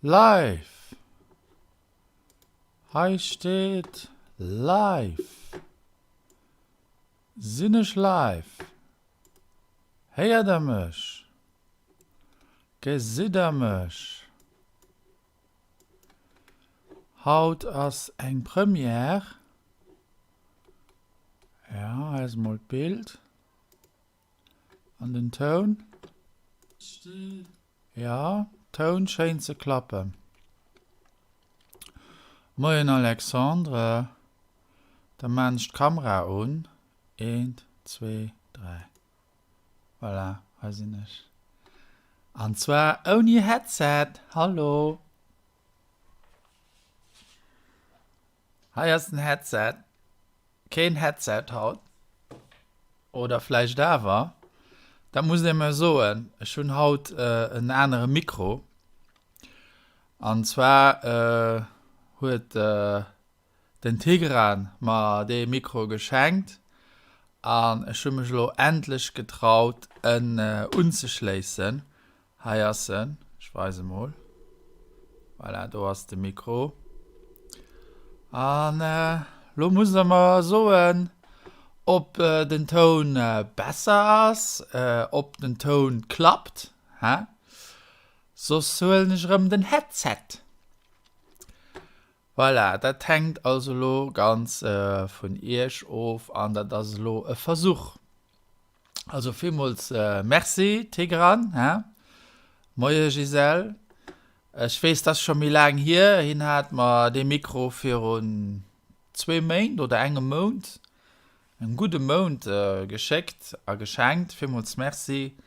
Live! Hei steet live. Sinn ech live? Héiert der mech? Gesitt der mech? Haut ass eng Première. Ja, hei ass mol d'Bild. An den Toun? Ja, Toun schéint ze klappen. Moien Alexandre, da maan ech d'Kamera un. Eent, zwee, dräi. Voilà, hei sinn ech. An zwar ouni Headset. Hallo. Hei ass den Headset. Keen Headset haut. Oder vläicht awer. Dat musst dir mer soen. Ech hunn haut en anere Mikro. An zwar huet den Tigran mer dee Mikro geschenkt an ech hu mech elo endlech getraut en unzeschléissen. Hei ass en, ech weise mol. Voilà, do ass de Mikro. An elo musst der mer soen, ob den Toun besser ass, ob den Toun klappt, hä? Soss huelen ech erëm den Headset. Voilà, dat hänkt also elo ganz vun Iech of an dat ass elo e Versuch. Also villmools Merci Tigran, hä? Moie Gisèle. Ech weess, dat ass scho méi laang hier, hien hat mer dee Mikro virun zwee Méint oder engem Mount, engem gudde Mount geschéckt a geschenkt. Villmools Merci.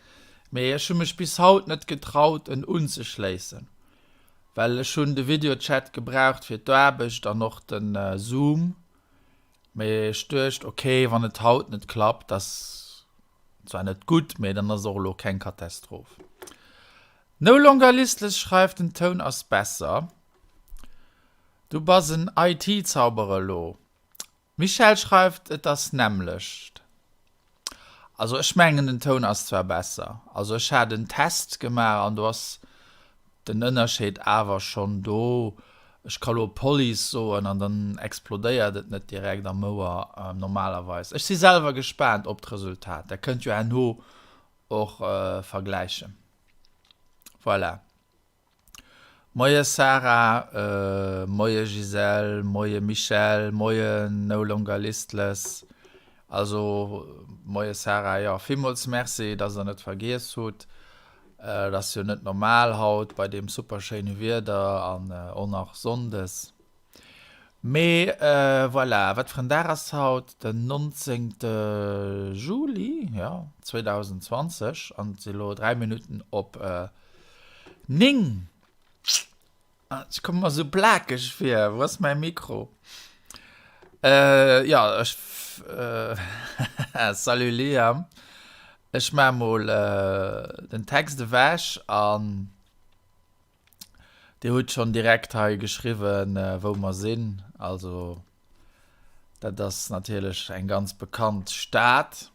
Mee ech hu mech bis haut net getraut en unzeschléissen, well ech hunn de Videochat gebraucht fir d'Aarbecht an och de Zoom. Mee ech duecht, ok, wann et haut net klappt, ass zwar net gutt, mee dann ass och elo keng Katastroph. No longer listless schreift, den Toun ass besser. Du bass en IT-Zauberer elo. Michèle schreift, et ass nämmlecht. Also ech mengen den Toun ass zwar besser, also ech hat en Test gemaach an do ass den Ënnerscheed awer schonn do. Ech ka lo Police soen an dann explodéiert et net direkt am Ouer normalerweis. Ech si selwer gespaant op d'Resultat, der kënnt jo herno och vergläichen. Voilà. Moie Sarah, moie Gisèle, moie Michèle, moie No Longer Listless. Also moie Sarah, jo villmools Merci, dass der net vergiess hutt. Et ass jo net normal haut bei deem super schéine Wieder an och nach Sonndes. Mee voilà, wat fir en Dag ass haut? Den 19. Juli, jo, 2020 an et si lo 3 Minutten op 9. Ech komme mer sou plakeg vir. Wou ass mäi Mikro? Jo, ech, salut Liam. Ech maache mol den Text ewech an Dir hutt schonn direkt hei geschriwwen, wou mer sinn. Also dat ass natierlech eng ganz bekannt Stad.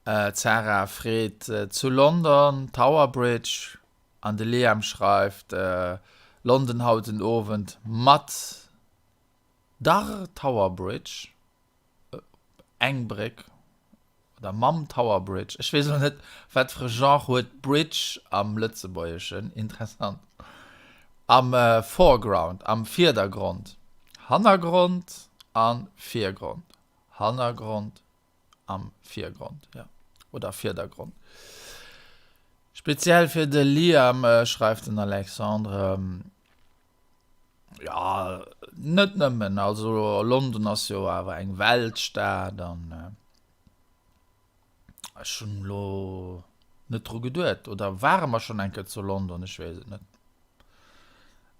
D'Sarah freet zu London, Tower Bridge. An de Liam schreift, London haut den Owend mat der Tower Bridge. Eng Bréck oder mam Tower Bridge. Ech weess elo net, wat fir e Genre huet Bridge am Lëtzebuergeschen. Interessant. Am Foreground, am Virdergrond. Hannergrond a Virgrond. Hannergrond am Virgrond, jo. Oder Virdergrond. Speziell fir de Liam, schreift den Alexandre. Jo, net nëmmen. Also London ass jo awer eng Weltstad an ech hunn elo net dru geduet. Oder ware mer schonn eng Kéier zu London? Ech weess et net.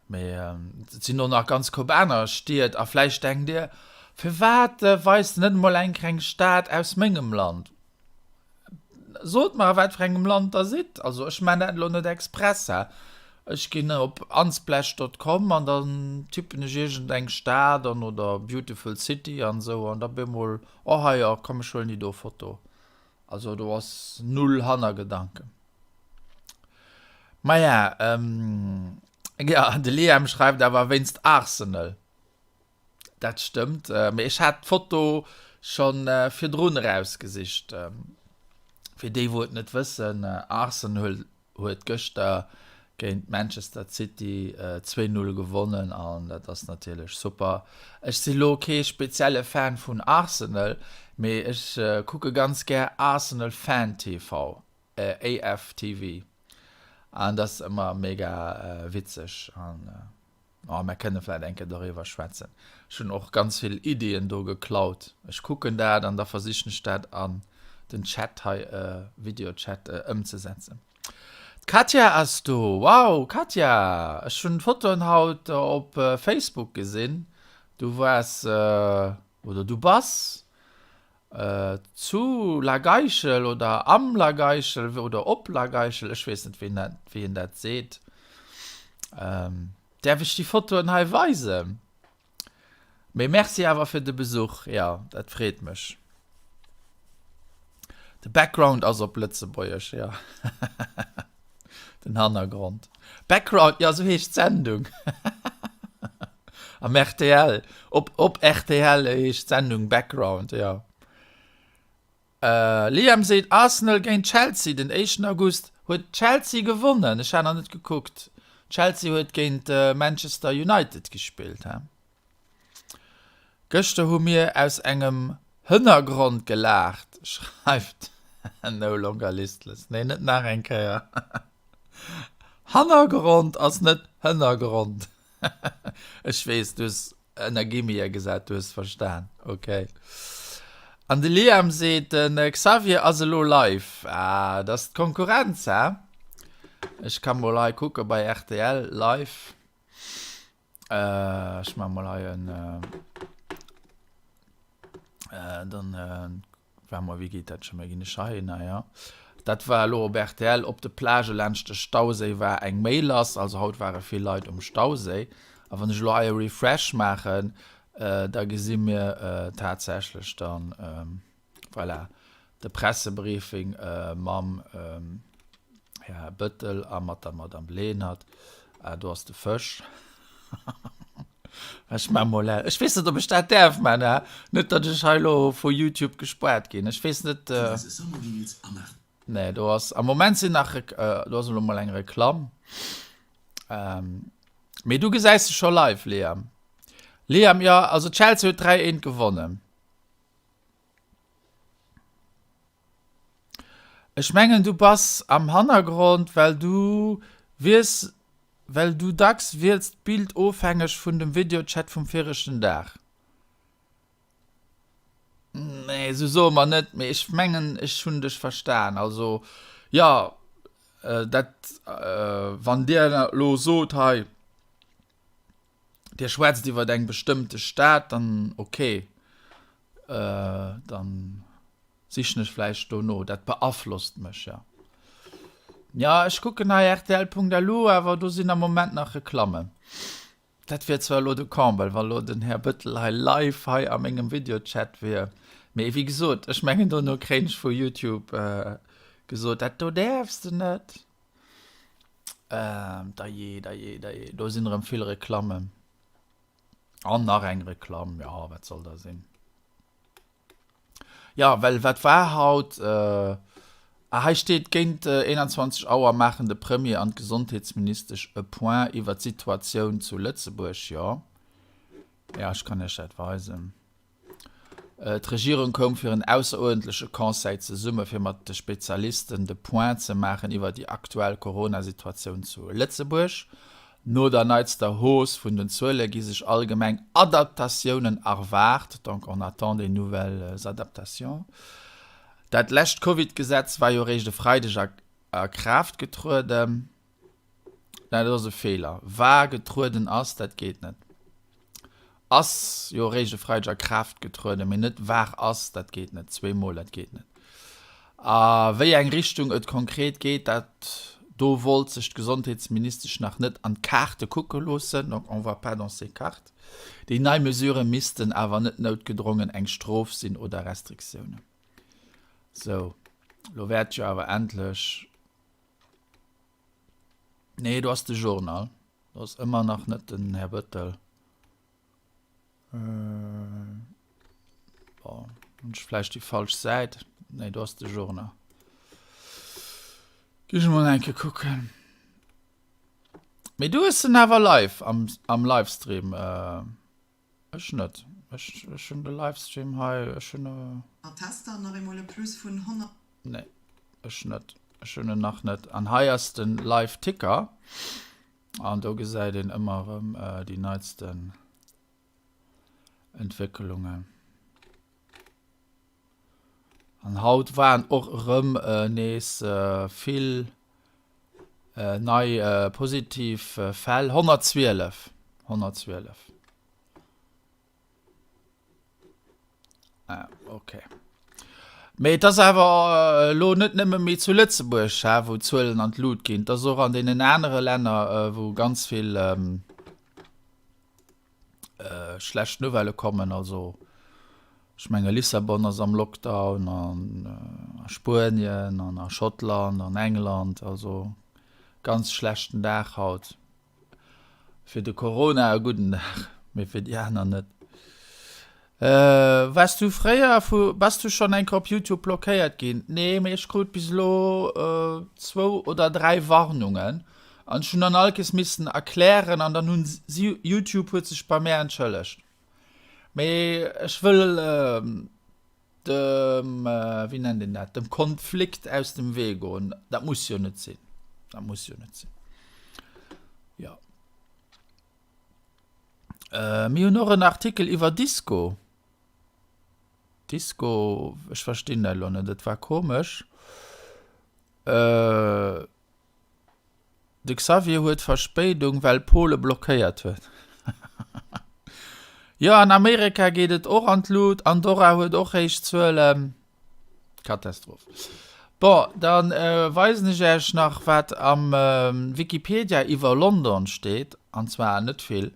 Mee et sinn och nach ganz Koup aner Stied. A vläicht denkt Dir, Firwat weist en net emol eng kleng Stad aus mengem Land? Sot mer a wat fir engem Land der sidd. Also ech man dat elo net express, hä. Ech ginn op unsplash.com an dann tippen ech iergend eng Stad an oder beautiful city an esou an da bemol, oh hei jo, komm ech huelen déi do Foto. Also do ass null Hannergedanken. Maja. Ja, de Liam schreift awer wéinst Arsenal. Dat stëmmt, mee ech hat d'Foto scho virdrun erausgesicht. Fir déi wou et net wëssen, Arsenal huet gëschter géint Manchester City 2, 0 gewonnen an dat ass natierlech super. Ech si lo kee spezielle Fan vun Arsenal, mee ech kucke ganz gär Arsenal Fan TV, AFTV, an dat ass ëmmer mega witzeg an. Oh, mär kënne vläit eng Kéier doriwwer schwätzen. Ech hunn och ganz vill Iddien do geklaut. Ech kucken dat an da versichen ech dat an den Chat hei, Videochat, ëmzesetzen. D'Katja ass do! Wow, Katja! Ech hunn d'Fotoen haut op Facebook gesinn. Du waars, oder du bass, zu Lageichel oder am Lageichel oder op Lageichel, ech weess net wéi een dat seet. Däerf ech déi Fotoen hei weisen? Mee Merci awer fir de Besuch, jo dat freet mech. De Background ass op Lëtzebuergesch, jo. Den Hannergrond. Background, jo esou heescht d'Sendung. Am rtl, op, op rtl heescht d'Sendung Background, jo. Liam seet Arsenal géint Chelsea den éischten August. Huet Chelsea gewonnen? Ech hat nach net gekuckt. Chelsea huet géint Manchester United gespillt, he? Gëschter hu mir aus engem Hënnergrond gelaacht, schreift No Longer Listless. Nee, net nach eng Kéier. Hannergrond ass net Hënnergrond. Ech weess, du hues ënner Gimmier gesat, du hues verstan. Ok. An de Liam seet, den Xavier ass elo live. Ah, dat ass d'Konkurrenz, hä? Ech ka mol hei kucke bei rtl live. Ech maache mol hei en, dann, Waart mol, wéi geet dat scho méi? Ginn ech heihinner, jo. Dat war elo op rtl. Op de Plagë laanscht de Stauséi war eng Méi lass. Also haut ware vill Leit um Stauséi. A wann ech elo hei e Refresh maachen, da gesi mir tatsächlech dann, voilà, de Pressebriefing mam Här Bettel a mat der Madame Lenert. Ah, do ass de Fësch. Ech maa mol ä. Ech weess net, ob ech dat däerf man, hä? Net, datt ech hei elo vu Youtube gespaart ginn. Ech weess net. Nee, do ass am Moment sinn nach Rek do ass elo mol eng Reklamm. Mee du gesäis se scho live, Liam. Liam, jo, also Chelsea huet 3, 1 gewonnen. Ech mengen du bass am Hannergrond well du wiers well du dacks wiels d'Bild ofhängeg vun dem Videochat vum viregten Dag. Nee esou soe mer net, mee ech mengen ech hunn dech verstan. Also jo dat wann dir elo sot hei dir schwätzt iwwer eng bestëmmte Stad, dann ok dann sichen ech vläicht dono. Dat beaflosst mech jo. Jo ech kucken hei rtl.lu awer do sinn am Moment nach Reklammen. Dat wier zwar elo de Comble, wa lo den Här Bëttel hei live hei a mengem Videochat wier, mee wéi gesot, ech mengen dono kréien ech vu Youtube gesot, dat do däerfs de net. Dajee, dajee, dajee, do sinn erëm vill Reklammen. An nach eng Reklamm, jo, wat soll da sinn. Jo, well wat war haut? Ah, hei steet, Géint 21 Auer maachen de Premier an d'Gesondheetsministesch e Point iwwer d'Situatioun zu Lëtzebuerg. Jo, jo, ech kann Iech dat weisen. D'Regierung koum fir en ausseruerdentleche Conseil zesumme fir mat de Spezialisten de Point ze maachen iwwer déi aktuell Corona-Situatioun zu Lëtzebuerg. No der neitster Hausse vun den Zuele gi sech allgemeng Adaptatiounen erwaart, donc on attend des nouvelles adaptations. Dat lescht Covid-Gesetz war jo eréischt e Freideg a Kraaft getrueden. Nein, dat ass e Feeler. War getrueden ass, dat geet net. Ass jo eréischt e Freideg a Kraaft getrueden, mee net war ass, dat geet net. Zweemol, dat geet net. A wéi eng Richtung et konkret geet, dat do wollt sech d'Gesondheetsministesch nach net an d'Kaarte kucke loossen, donc on va pas dans ses cartes. Déi nei Mesurë missten awer net noutgedrongen eng Strof sinn oder Restriktiounen. Sou, lo wäert jo awer endlech, nee, do ass de Journal. Do ass ëmmer nach net den Här Bëttel. Bon, hunn ech vläicht déi falsch Säit? Nee, do ass de Journal. Gi ech mol eng Kéier kucken. Mee du hues en awer live am, am Livestream. Ech net. Ech, ech hunn de Livestream hei, ech hunn e. Tester nach eemol e Plus vun 100. Nee, ech net. Ech hunn en nach net. An hei ass de Live-Ticker. An do gesäit een ëmmer erëm déi neitsten Entwécklungen. An haut waren och erëm nees vill nei positiv Fäll, 112, 112. Ah, okay. Mee et ass awer elo net nëmme méi zu Lëtzebuerg, ha, wou d'Zuelen an d'Lut ginn. Et ass och an deenen anere Länner, wou ganz vill schlecht Nouvellë kommen. Also ech menge Lissabon ass am Lockdown an a Spuenien an a Schottland an England. Also ganz schlechten Dag haut. Fir de Corona e gudden Dag, mee fir déi aner net. Wars du fréier vu, bass du schonn eng Kéier op Youtube blockéiert ginn? Nee, mee ech krut bis elo zwou oder 3 Warnungen an ech hunn dann all Kees missen erklären an dann hunn si, Youtube huet sech bei mär entschëllegt. Mee ech wëll dem, wéi nennt een dat, dem Konflikt aus dem Wee goen. Dat muss jo net sinn. Dat muss jo net sinn. Jo. Äh, mir hunn och en Artikel iwwer Disco. Disco, ech verstinn dat elo net, et war komesch. Äh. De Xavier huet Verspéidung well Pole blockéiert huet. Jo an Amerika geet et och an d'Lut, Andorra huet och héich Zuelen. Katastroph. Bon, dann weisen ech äech nach wat am Wikipedia iwwer London steet, an zwar net vill.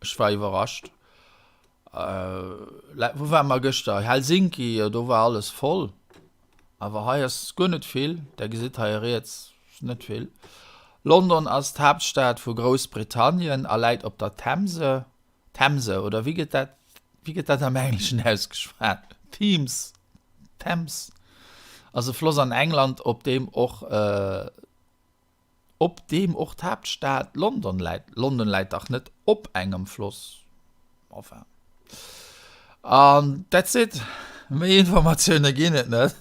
Ech war iwwerrascht. Wou ware mer gëschter? Helsinki, jo do war alles voll. Awer hei ass guer net vill. Der gesitt hei riets net vill. London ass d'Haaptstad vu Groussbritannien a läit op der Themse. Themse, oder wéi gëtt dat, wéi gëtt dat am Engleschen ausgeschwat? Themes, Thames ass e Floss an England, op deem och Op deem och d'Haaptstad London läit. London läit dach net op engem Floss. Enfin. An that's it. Méi Informatioune ginn et net.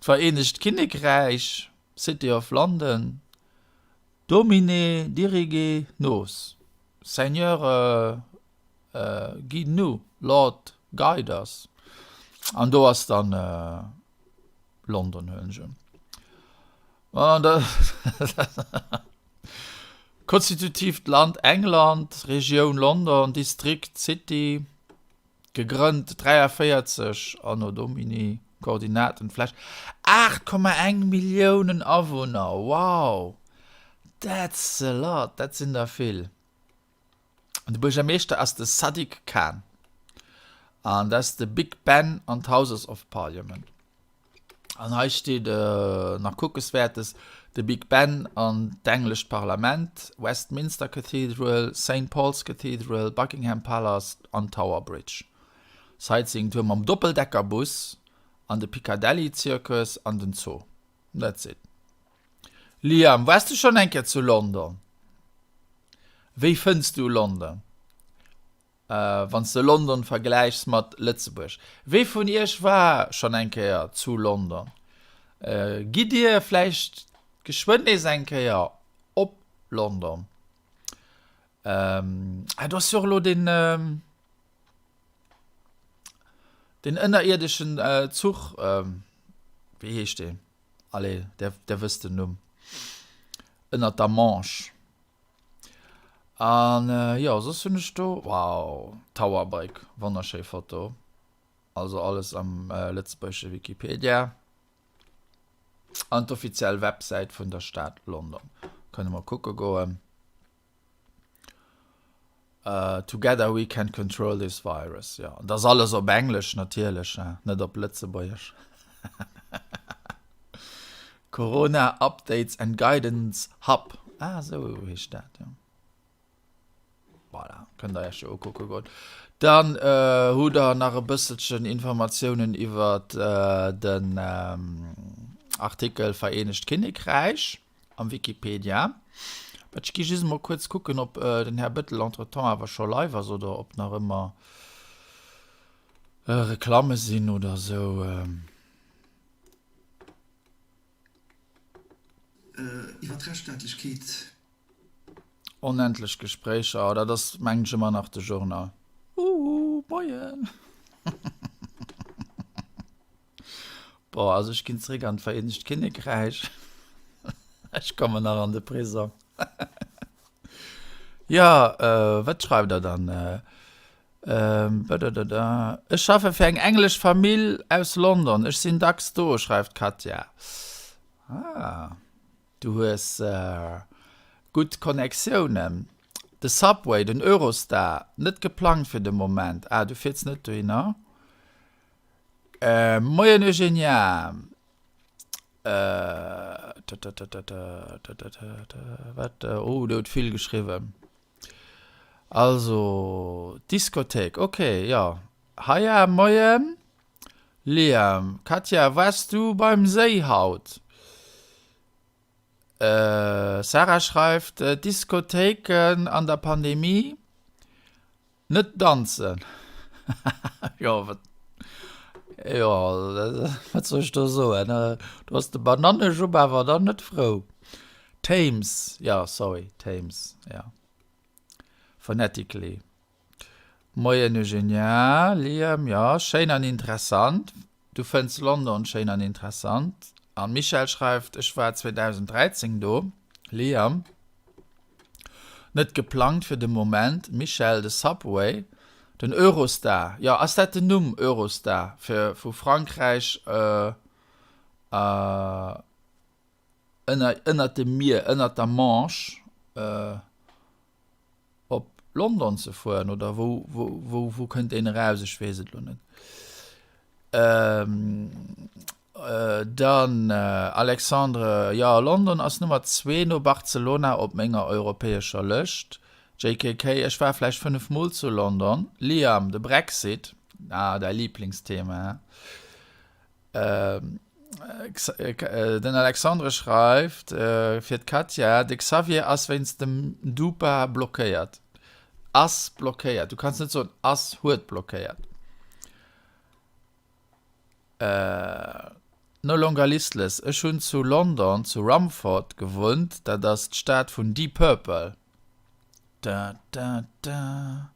D'Vereenegt Kinnekräich, City of London, Domine dirige nos, Seigneur guide nous, Lord guide us. An do ass dann London huelen ech un. An da Konstitutiivt Land England, Regioun London, Distrikt City, gegrënnt 43 Anno Domini, Koordinaten Fläch 8,1 Milliounen Awunner, wow! That's a lot, dat sinn der vill. An de Buergermeeschter ass de Sadiq Khan. An dat ass de Big Ben an d'Houses of Parliament. An hei steet nach Kuckeswäertes, de Big Ben an d'englescht Parlament, Westminster Cathedral, Saint Paul's Cathedral, Buckingham Palace an Tower Bridge. Sightseeing-Tour mam Doppeldeckerbus an de Piccadilly Circus an den Zoo. That's it. Liam, waars du schonn eng Kéier zu London? Wéi fënns du London? Wann s de London vergläichs mat Lëtzebuerg. Wee vun iech war schonn eng Kéier zu London? Gitt dir vläicht geschwënn nees eng Kéier op London? Ah, do ass jo och elo deen, deen ënnerierdeschen Zuch, wéi heescht deen? Allez, der, der wësst den Numm. Ënnert der Manche. An jo, soss hunn ech do, wow, Tower Bike, wonnerschéi Foto. Also alles am lëtzebuergesche Wikipedia. An d'offiziell Websäit vun der Stad London. Kënne mer kucke goen. Together we can control this virus. Jo, dat ass alles op Englesch natierlech, net op Lëtzebuergesch. Corona Updates and Guidance Hub. Ah, esou heescht dat, jo. Voilà, kënnt der iech jo ukucke goen. Dann hutt der nach e bësselchen Informatiounen iwwer den Artikel Vereenegt Kinnekräich am Wikipedia. Ech gi just emol kuerz kucken, ob den Här Bettel entretemps awer scho live ass oder ob nach ëmmer Reklamme sinn oder esou. Iwwer d'Rechtsstaatlechkeet. Onendlech Gespréicher, oh dat ass mengen ech ëmmer nach de Journal. Ooh, moien! Bon, also ech ginn zeréck an d'Vereenegt Kinnekräich. Ech kommen nach an de Prisong. Jo, wat schreift der dann? Ech schaffe fir eng englesch Famill aus London. Ech sinn dacks do, schreift d'Katja. Ah. Du hues gutt Connectiounen. De Subway, den Eurostar, net geplangt fir de Moment. Ah, du fiers net dohinner. Moien Eugenia. Wat? Oh, do huet vill geschriwwen. Also, Diskothéik, ok, jo. Haja, moien Liam. Katja, waars du beim Séi haut? Sarah schreift, Diskothéiken an der Pandemie, net danzen. Jo, wat, jo, wat soll ech do soen? Do ass de Banannejupp awer dann net frou. Thames, jo, sorry, Thames, jo, phonetically. Moien Eugenia, Liam, jo, schéin an interessant. Du fënns London schéin an interessant. An Michèle schreift, ech war 2013 do. Liam, net geplangt fir de Moment. Michèle, de Subway, den Eurostar, jo, ass dat den Numm Eurostar fir vu Frankräich ënner ënnert dem Mier, ënnert der Manche? Op London ze fueren oder wou, wou, wou, wou kënnt deen eraus? Ech weess et elo net. Ähm, äh, dann äh, Alexandre, ja, London ass Nummer zwee no Barcelona op menger europäescher Lëscht. JKK, ech war vläicht 5 Mol zu London. Liam, de Brexit, ah, däi Lieblingsthema, hä? Den Alexandre schreift fir d'Katja, De Xavier ass wéinst dem Dupa blockéiert. Ass blockéiert. Du kanns net soen ass, huet blockéiert. No longer listless. Ech hunn zu London, zu Rumford gewunnt, dat ass d'Stad vun Deep Purple. Da da da.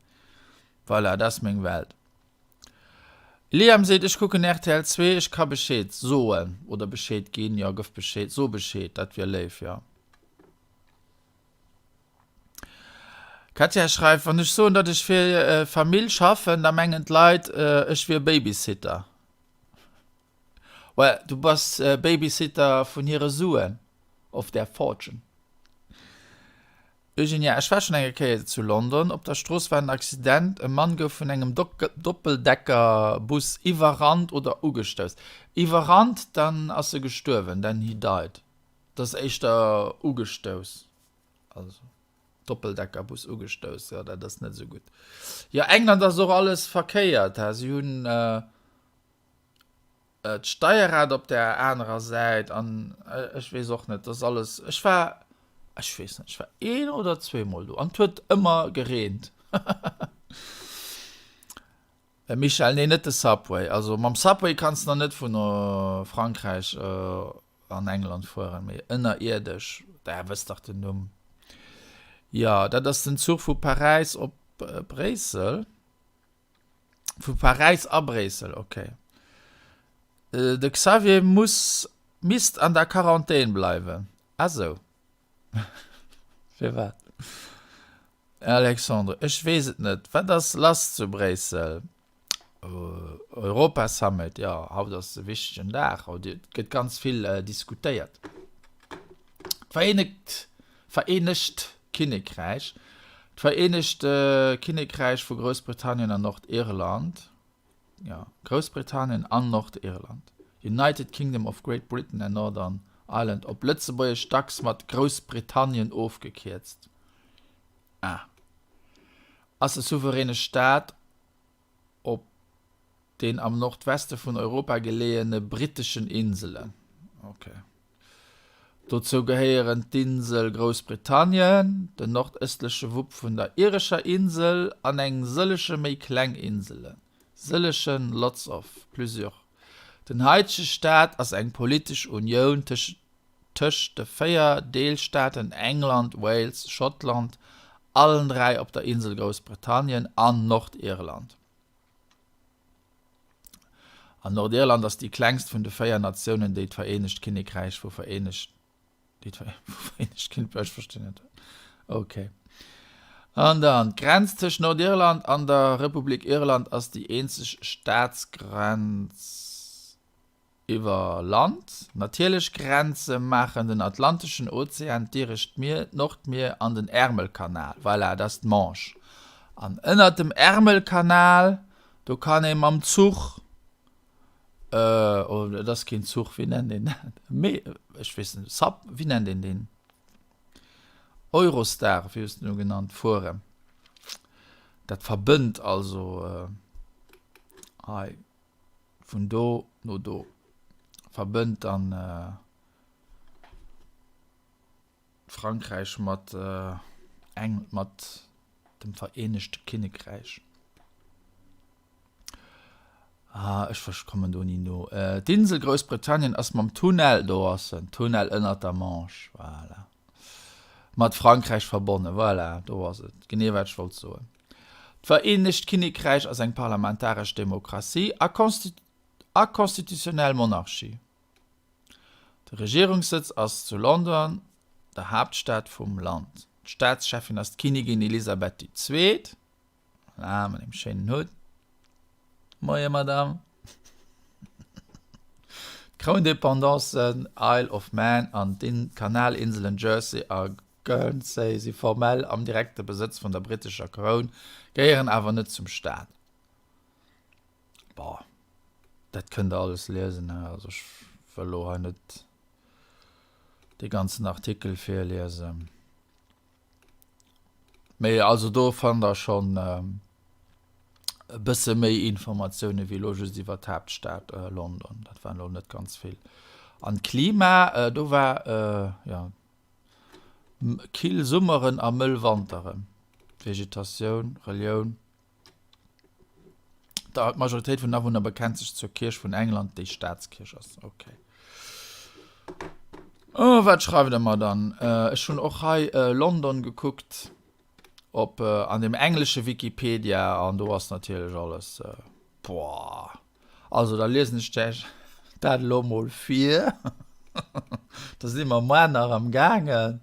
Voilà, dat ass meng Welt. Liam seet, Ech kucken rtl 2, ech ka Bescheed soen oder Bescheed ginn. Jo, gëff Bescheed, so Bescheed, dat wier léif, jo. Katja schreift, Wann ech soen, datt ech fir Famill schaffen, da mengen d'Leit, ech wier Babysitter. Well, du bass Babysitter vun hire Suen, of their fortune. Eugenia, Ech war schonn eng Kéier zu London. Op der Strooss war en Accident, e Mann gouf vun engem Doppeldeckerbus iwwerrannt oder ugestouss. Iwwerrannt, dann ass e gestuerwen, then he died. Et ass éischter ugestouss, also Doppeldeckerbus ugestouss, jo dat ass net esou gutt. Jo, England ass och alles verkéiert, he, si hunn. D'Steierrad op där anerer Säit an ech weess och net, dass alles, ech war, ech weess net, ech war een oder zweemol do an et huet ëmmer gereent. Michèle, Nee, net de Subway. Also mam Subway kanns de nach net vun Frankräich an England fueren, mee ënnerierdesch, der wësst dach den Numm. Jo, dat ass den Zuch vu Paräis op Bréissel. Vu Paräis a Bréissel, ok. De Xavier muss, misst an der Quarantän bleiwen. Ah sou. Firwat? Alexandre, Ech weess et net. Wat ass lass zu Bréissel? Europa-Summit, jo, haut ass e wichtegen Dag. Haut gëtt ganz vill diskutéiert. D'Vereenegt, Vereenegt Kinnekräich, D'Vereenegt Kinnekräich vu Groussbritannien an Nordirland, jo, Groussbritannien an Nordirland, United Kingdom of Great Britain and Northern. Island, op Lëtzebuergesch dacks mat Groussbritannien ofgekierzt. Ah. Ass e souveräne Staat op den am Nordweste vun Europa geleeëne britteschen Inselen. Ok. Dozou gehéieren d'Insel Groussbritannien, den nordëstleche Wupp vun der irescher Insel an eng sëllege méi kleng Inselen, sëllegen, lots of, plusieurs. Den haitege Staat ass eng politesch Unioun tëscht de 4 Deelstaaten England, Wales, Schottland, allen 3 op der Insel Groussbritannien, an Nordirland. An Nordirland ass déi klengst vun de 4 Natiounen, déi d'Vereenegt Kinnekräich vu Vereenegt déi d'Vereenegt Kinnekräich ech verstinn net. Ok. An dann, d'Grenz tëscht Nordirland an der Republik Irland ass déi eenzeg Staatsgrenz Iwwer Land. Natierlech Grenze maachen den Atlanteschen Ozean, d'Irescht Mier, d'Nordmier an den Ärmelkanal. Voilà, dat ass d'Manche. An ënnert dem Ärmelkanal, do kann ee mam Zuch, oh, et ass keen Zuch, wéi nennt een dat? Mee, ech weess net, Sub, wéi nennt een deen? Eurostar, wéi hues de en genannt, fueren. Dat verbënnt also hei. Vun do no do. Verbënnt dann Frankräich mat Eng mat dem Vereenegte Kinnekräich. Ah, ech versch kommen do ni no. D'insel Groussbritannien ass mam Tunnel, do ass en, Tunnel ënnert der Manche, voilà. Mat Frankräich verbonnen. Voilà, do ass et. Genee wat ech wollt soen. D'Vereenegt Kinnekräich ass eng parlamentaresch Demokratie a a constitutionnell Monarchie. De Regierungssëtz ass zu London, der Haaptstad vum Land. D'Staatscheffin ass d'Kinnigin Elisabeth déi Zweet. Voilà, mat engem schéinen Hutt. Moie Madame. D'Kroundependancen Isle of Man an d'Kanalinselen Jersey a Guernsey si formell am direkte Besëtz vun der brittescher Kroun, gehéieren awer net zum Staat. Bon, dat kënnt der alles liesen, also ech wëll elo hei net dee ganzen Artikel virliesen. Mee also do fannt der schonn e bësse méi Informatioune wéi elo just iwwer d'Haaptstad London. Dat waren elo net ganz vill. An d'Klima, do war jo kill Summeren a mëll Wanteren. Vegetatioun, Relioun. D'Majoritéit vun den Awunner bekennt sech zur Kierch vun England, déi Staatskierch ass. Ok. Oh, wat schreift der mer dann? Ech hunn och hei London gekuckt op an dem englesche Wikipedia an do ass natierlech alles, boah. Also da liesen ech dech dat elo mol vir. Da si mer moar nach am gaangen.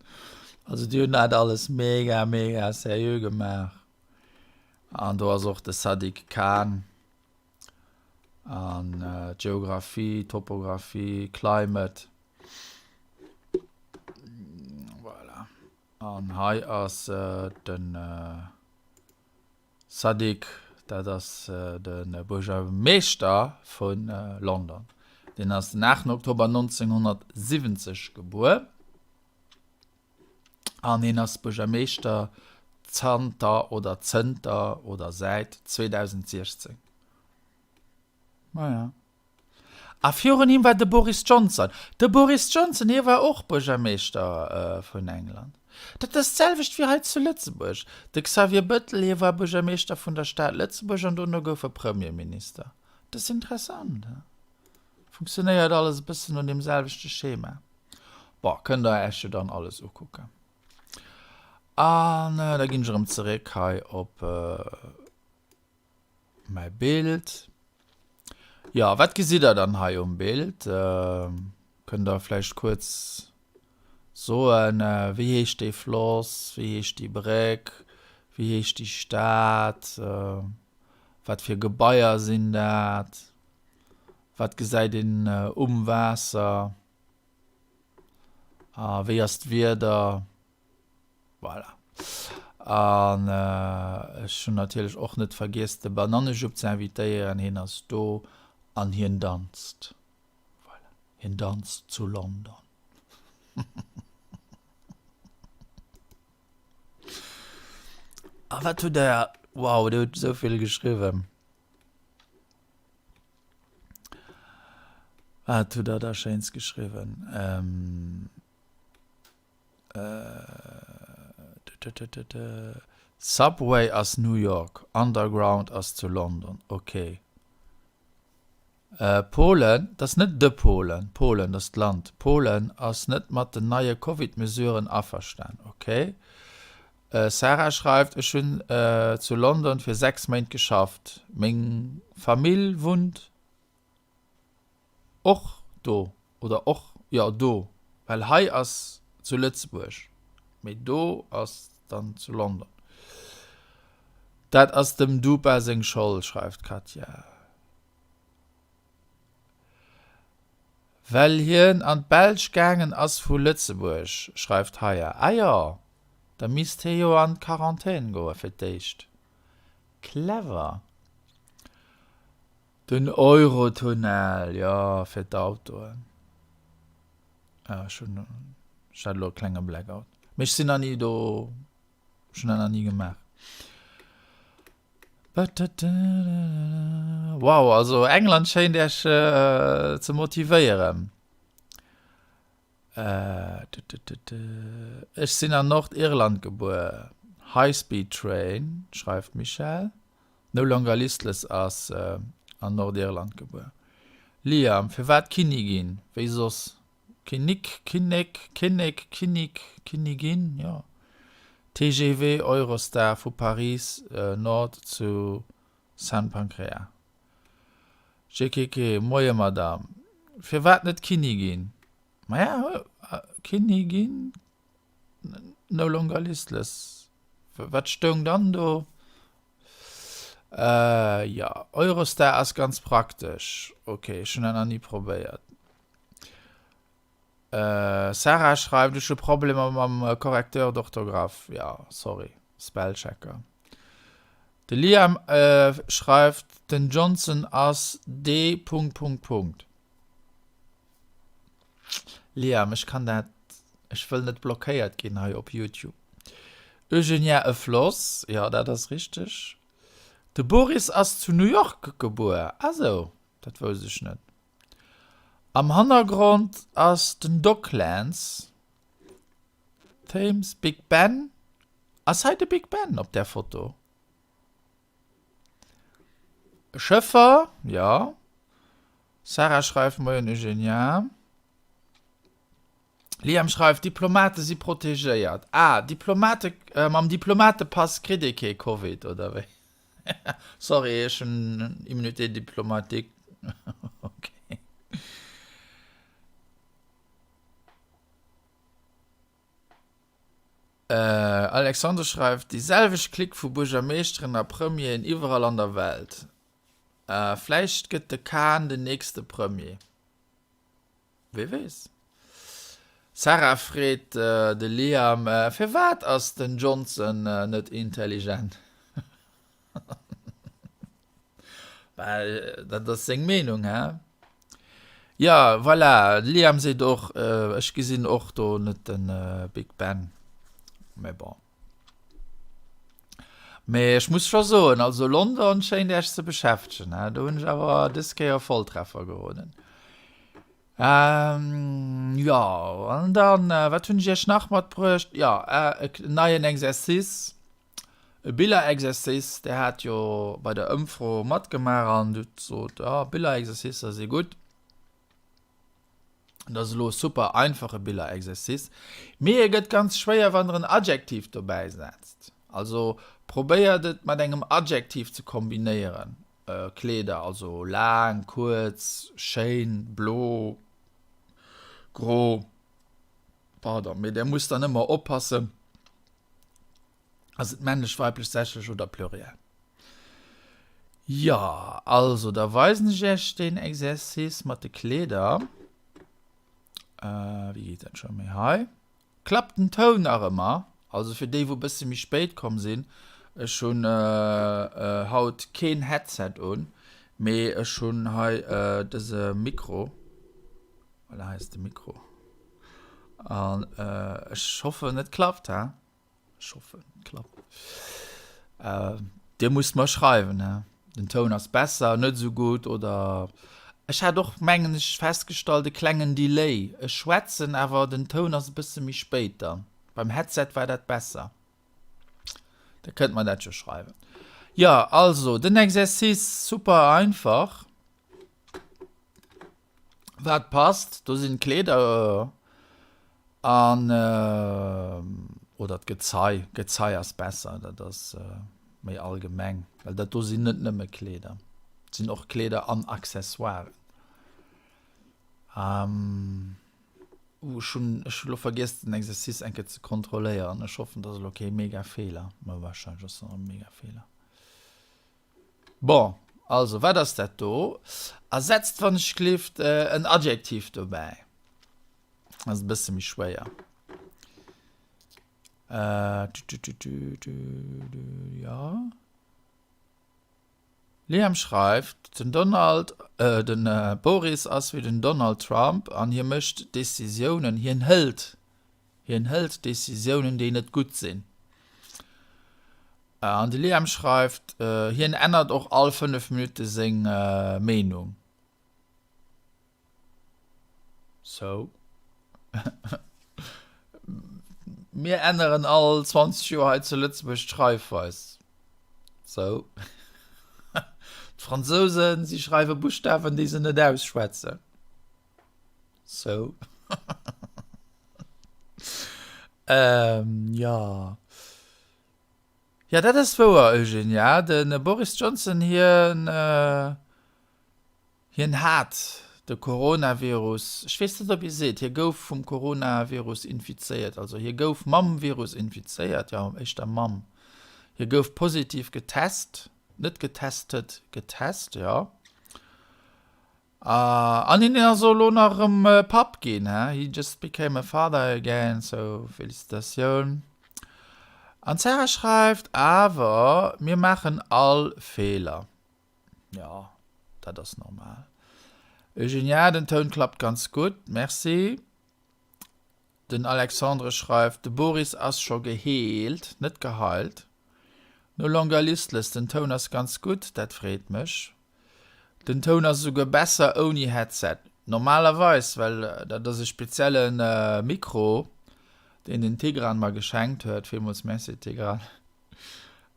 Also déi hunn dat alles mega mega seriö gemaach. An do ass och de Sadiq Khan an Geographie, Topographie, Climate. Voilà. An hei ass den Sadiq, dat ass de Buergermeeschter vu London. Deen ass den 8 Oktober 1970 gebuer. An hien ass Buergermeeschter zanter oder zënter oder säit 2016. Maja. A virun him war de Boris Johnson. De Boris Johnson, hie war och Buergermeeschter vun England. Dat ass d'selwecht wéi hei zu Lëtzebuerg. De Xavier Bëttel, hie war Buergermeeschter vun der Stad Lëtzebuerg an dono gouf e Premierminister. Dat ass interessant, he? Funktionéiert alles e bëssen no deem selwechte Schema. Bon, kënnt der Äech jo dann alles ukucken. An da ginn ech erëm zeréck hei op mäi Bild. Jo, wat gesitt der dann hei um Bild? Kënnt der vläicht kuerz soen, wéi heescht dee Floss, wéi heescht déi Bréck, wéi heescht déi Stad, wat fir Gebaier sinn dat? Wat gesäit een um Waasser? A wéi ass d'Wieder? Voilà. An ech hunn natierlech och net vergiess de Banannejupp ze invitéieren. Hien ass do an hien danzt. Voilà, hien danzt zu London. A wat hutt der, wow, dir hutt esou vill geschriwwen. Wat hutt der da Schéins geschriwwen? Ähm, äh, Subway ass New York, Underground ass zu London. Okay. Polen, dat ass net de Polen, Polen, dat ass d'Land, Polen ass net mat den neie Covid-Mesuren averstan. Ok. Sarah schreift, Ech hunn zu London fir 6 Méint geschafft. Meng Famill wunnt och do, oder och, jo do, well hei ass zu Lëtzebuerg, mee do ass dann zu London. Dat ass dem Dupa seng Schold, schreift d'Katja. Well hien an d'Belsch gaangen ass vu Lëtzebuerg, schreift Haya. Ah jo, da misst hie jo an d'Quarantän goe fir d'éischt. Clever. Den Eurotunnel, jo, fir d'Autoen. Ah, ech hunn, ech hat elo e klenge Blackout. Mee ech sinn nach ni do, ech hunn dat nach ni gemaach. Wow, also England schéint Iech ze motivéieren. Ech sinn an Nordirland gebuer. High Speed Train, schreift d'Michèle. No Longer Listless ass an Nordirland gebuer. Liam, Firwat Kinnigin? Wéi soss? Kinnik, Kinnek, Kinnek, Kinnik, Kinnigin, jo. TGV Eurostar vu Paris Nord zu San Pancréas. JKK, Moie Madame. Firwat net Kinnigin? Maja, Kinnigin, no longer listless. Wat stoung dann do? Jo, Eurostar ass ganz praktesch. Ok, ech hunn dat nach ni probéiert. Sarah schreift, ech hu Problemer mam Correcteur d'orthographe. Jo, sorry, Spellchecker. De Liam schreift, den Johnson ass dee Punkt Punkt Punkt. Liam, ech kann dat, ech wëll net blockéiert ginn hei op Youtube. Eugenia, e Floss, jo dat ass richteg. De Boris ass zu New York gebuer, ah sou, dat wousst ech net. Am Hannergrond ass den Docklands, Thames, Big Ben, ass hei de Big Ben op där Foto? Schëffer, jo. Sarah schreift, Moien Eugenia. Liam schreift, Diplomate si protegéiert. Ah, Diplomate, mam Diplomatepass kritt ee kee Covid, oder wéi? Sorry, ech hunn Immunité diplomatique. Ok. Alexandre schreift, Déi selwecht Clique vu Buergermeeschteren a Premieren iwwerall an der Welt. Vläicht gëtt de Khan den nächste Premier. Wee weess? Sarah freet de Liam, Firwat ass den Johnson net intelligent? Well dat ass seng Meenung, hä? Jo, voilà, de Liam seet och, ech gesinn och do net de Big Ben. Mä bon. Mee ech muss scho soen, also London schéint Iech ze beschäftegen, hä? Do hunn ech awer dës Kéier Volltreffer geroden. Jo, an dann, wat hunn ech Iech nach matbruecht? Jo, e neien Exercice. E Billerexercice, där hat jo bei der Ëmfro matgemaach an hutt sot, ja, Billerexercicer si gutt. Dat ass elo e super einfache Billerexercice, mee e gëtt ganz schwéier, wann der en Adjektiv dobäi setzt. Also probéiert et mat engem Adjektiv ze kombinéieren, Kleeder, also laang, kuerz, schéin, blo, gro, pardon, mee der musst dann ëmmer oppassen, Ass et männlech, weiblech, sächlech oder pluriel? Jo, also da weisen ech iech deen Exercice mat de Kleeder. Äh, wéi geet dat scho méi hei? Klappt den Toun nach ëmmer? Also fir déi, wou e bësse méi spéit komm sinn, ech hunn äh, haut keen Headset un, mee ech hunn hei äh, dëse Mikro. Voilà, hei ass de Mikro. An ech hoffen et klappt, he? Ech hoffen et klappt. Dir musst mer schreiwen, he? Den Toun ass besser, net esou gutt oder ech hat och mengen ech festgestallt e klengen Delay. Ech schwätzen awer den Toun ass e bësse méi spéit dann. Beim Headset war dat besser. Da kënnt mer dat jo schreiwen. Jo, also den Exercice super einfach. Wat passt, do sinn d'Kleeder an oder d'Gezei. Gezei ass besser, dat ass méi allgemeng, well dat do sinn net nëmme Kleeder, et sinn och Kleeder an Accessoiren. Uh, ech hunn ech hunn elo vergiess den Exercice eng Kéier ze kontrolléieren. Ech hoffen, et ass elo kee mega Feeler. Ma wahrscheinlech ass et e mega Feeler. Bon, also wat ass dat do? Ersetzt wann ech gelift en Adjektiv dobäi. Ass e bësse méi schwéier. Äh, ja. Liam schreift, Den Donald, äh, den Boris ass wéi den Donald Trump an hie mécht Decisiounen, hien hëlt, hien hëlt Decisiounen, déi net gutt sinn. An de Liam schreift, hien ännert och all 5 Minutte seng Meenung. So. Mir änneren all 20 Joer hei zu Lëtzebuerg d'Schreifweis. So. D'Fransousen, si schreiwe Buschtawen, déi se net ausschwätzen. So. ähm, ja. Ja, dat ass wouer, Eugenia. De Boris Johnson, hien. Äh, Hien hat de Coronavirus, ech weess net, ob ee seet, hie gouf vum Coronavirus infizéiert, also hie gouf mam Virus infizéiert, jo, éischter mam, hie gouf positiv getest, net getestet, getest, jo. An hien ass och elo nach erëm Papp ginn, he, he just became a father again, so Felicitatioun. An d'Sarah schreift, awer mir maachen all Feeler. Jo, dat ass normal. Eugenia, den Toun klappt ganz gutt, merci. Den Alexandre schreift, de Boris ass scho geheelt, net geheilt. No longer listless, den Toun ass ganz gutt, dat freet mech. Den Toun ass esouguer besser ouni Headset. Normalerweis, well dat ass e spezielle Mikro, deen den Tigran mer geschenkt huet. Villmools Merci, Tigran.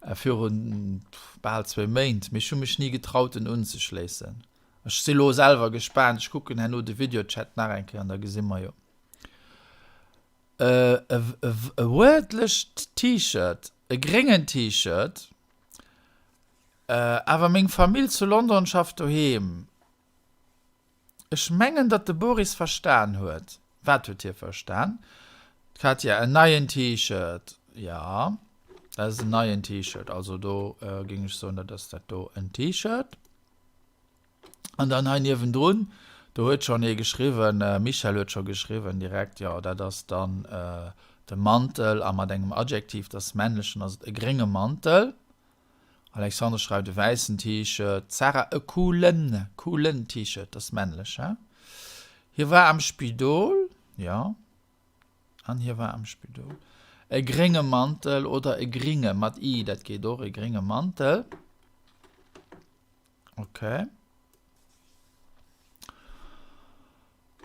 Virun bal zwéi Méint, mee ech hu mech ni getraut en unzeschléissen. Ech si lo selwer gespaant, ech kucken herno de Videochat nach eng Kéier an da gesi mer jo. E uerdlecht T-Shirt, e gréngen T-Shirt, awer meng Famill zu London schafft doheem. Ech mengen, datt de Boris verstan huet. Wat huet hie verstan? D'Katja, En neien T-Shirt. Jo, dat ass en neien T-Shirt. Also do géing ech soen, dat ass dat do, en T-Shirt. An dann hei niewendrun, do huet schonn ee geschriwwen, Michèle huet scho geschriwwen direkt, jo, dat ass dann de Mantel a mat engem Adjektiv, dat ass männlech, dann ass et e grénge Mantel. Alexandre schreift e wäissen T-Shirt, d'Sarah e coolen, coolen T-Shirt, dat ass männlech, he? Hie war am Spidol, jo, an hie war am Spidol. E grénge Mantel oder e gringe, mat i, dat geet och, e grénge Mantel. Okay.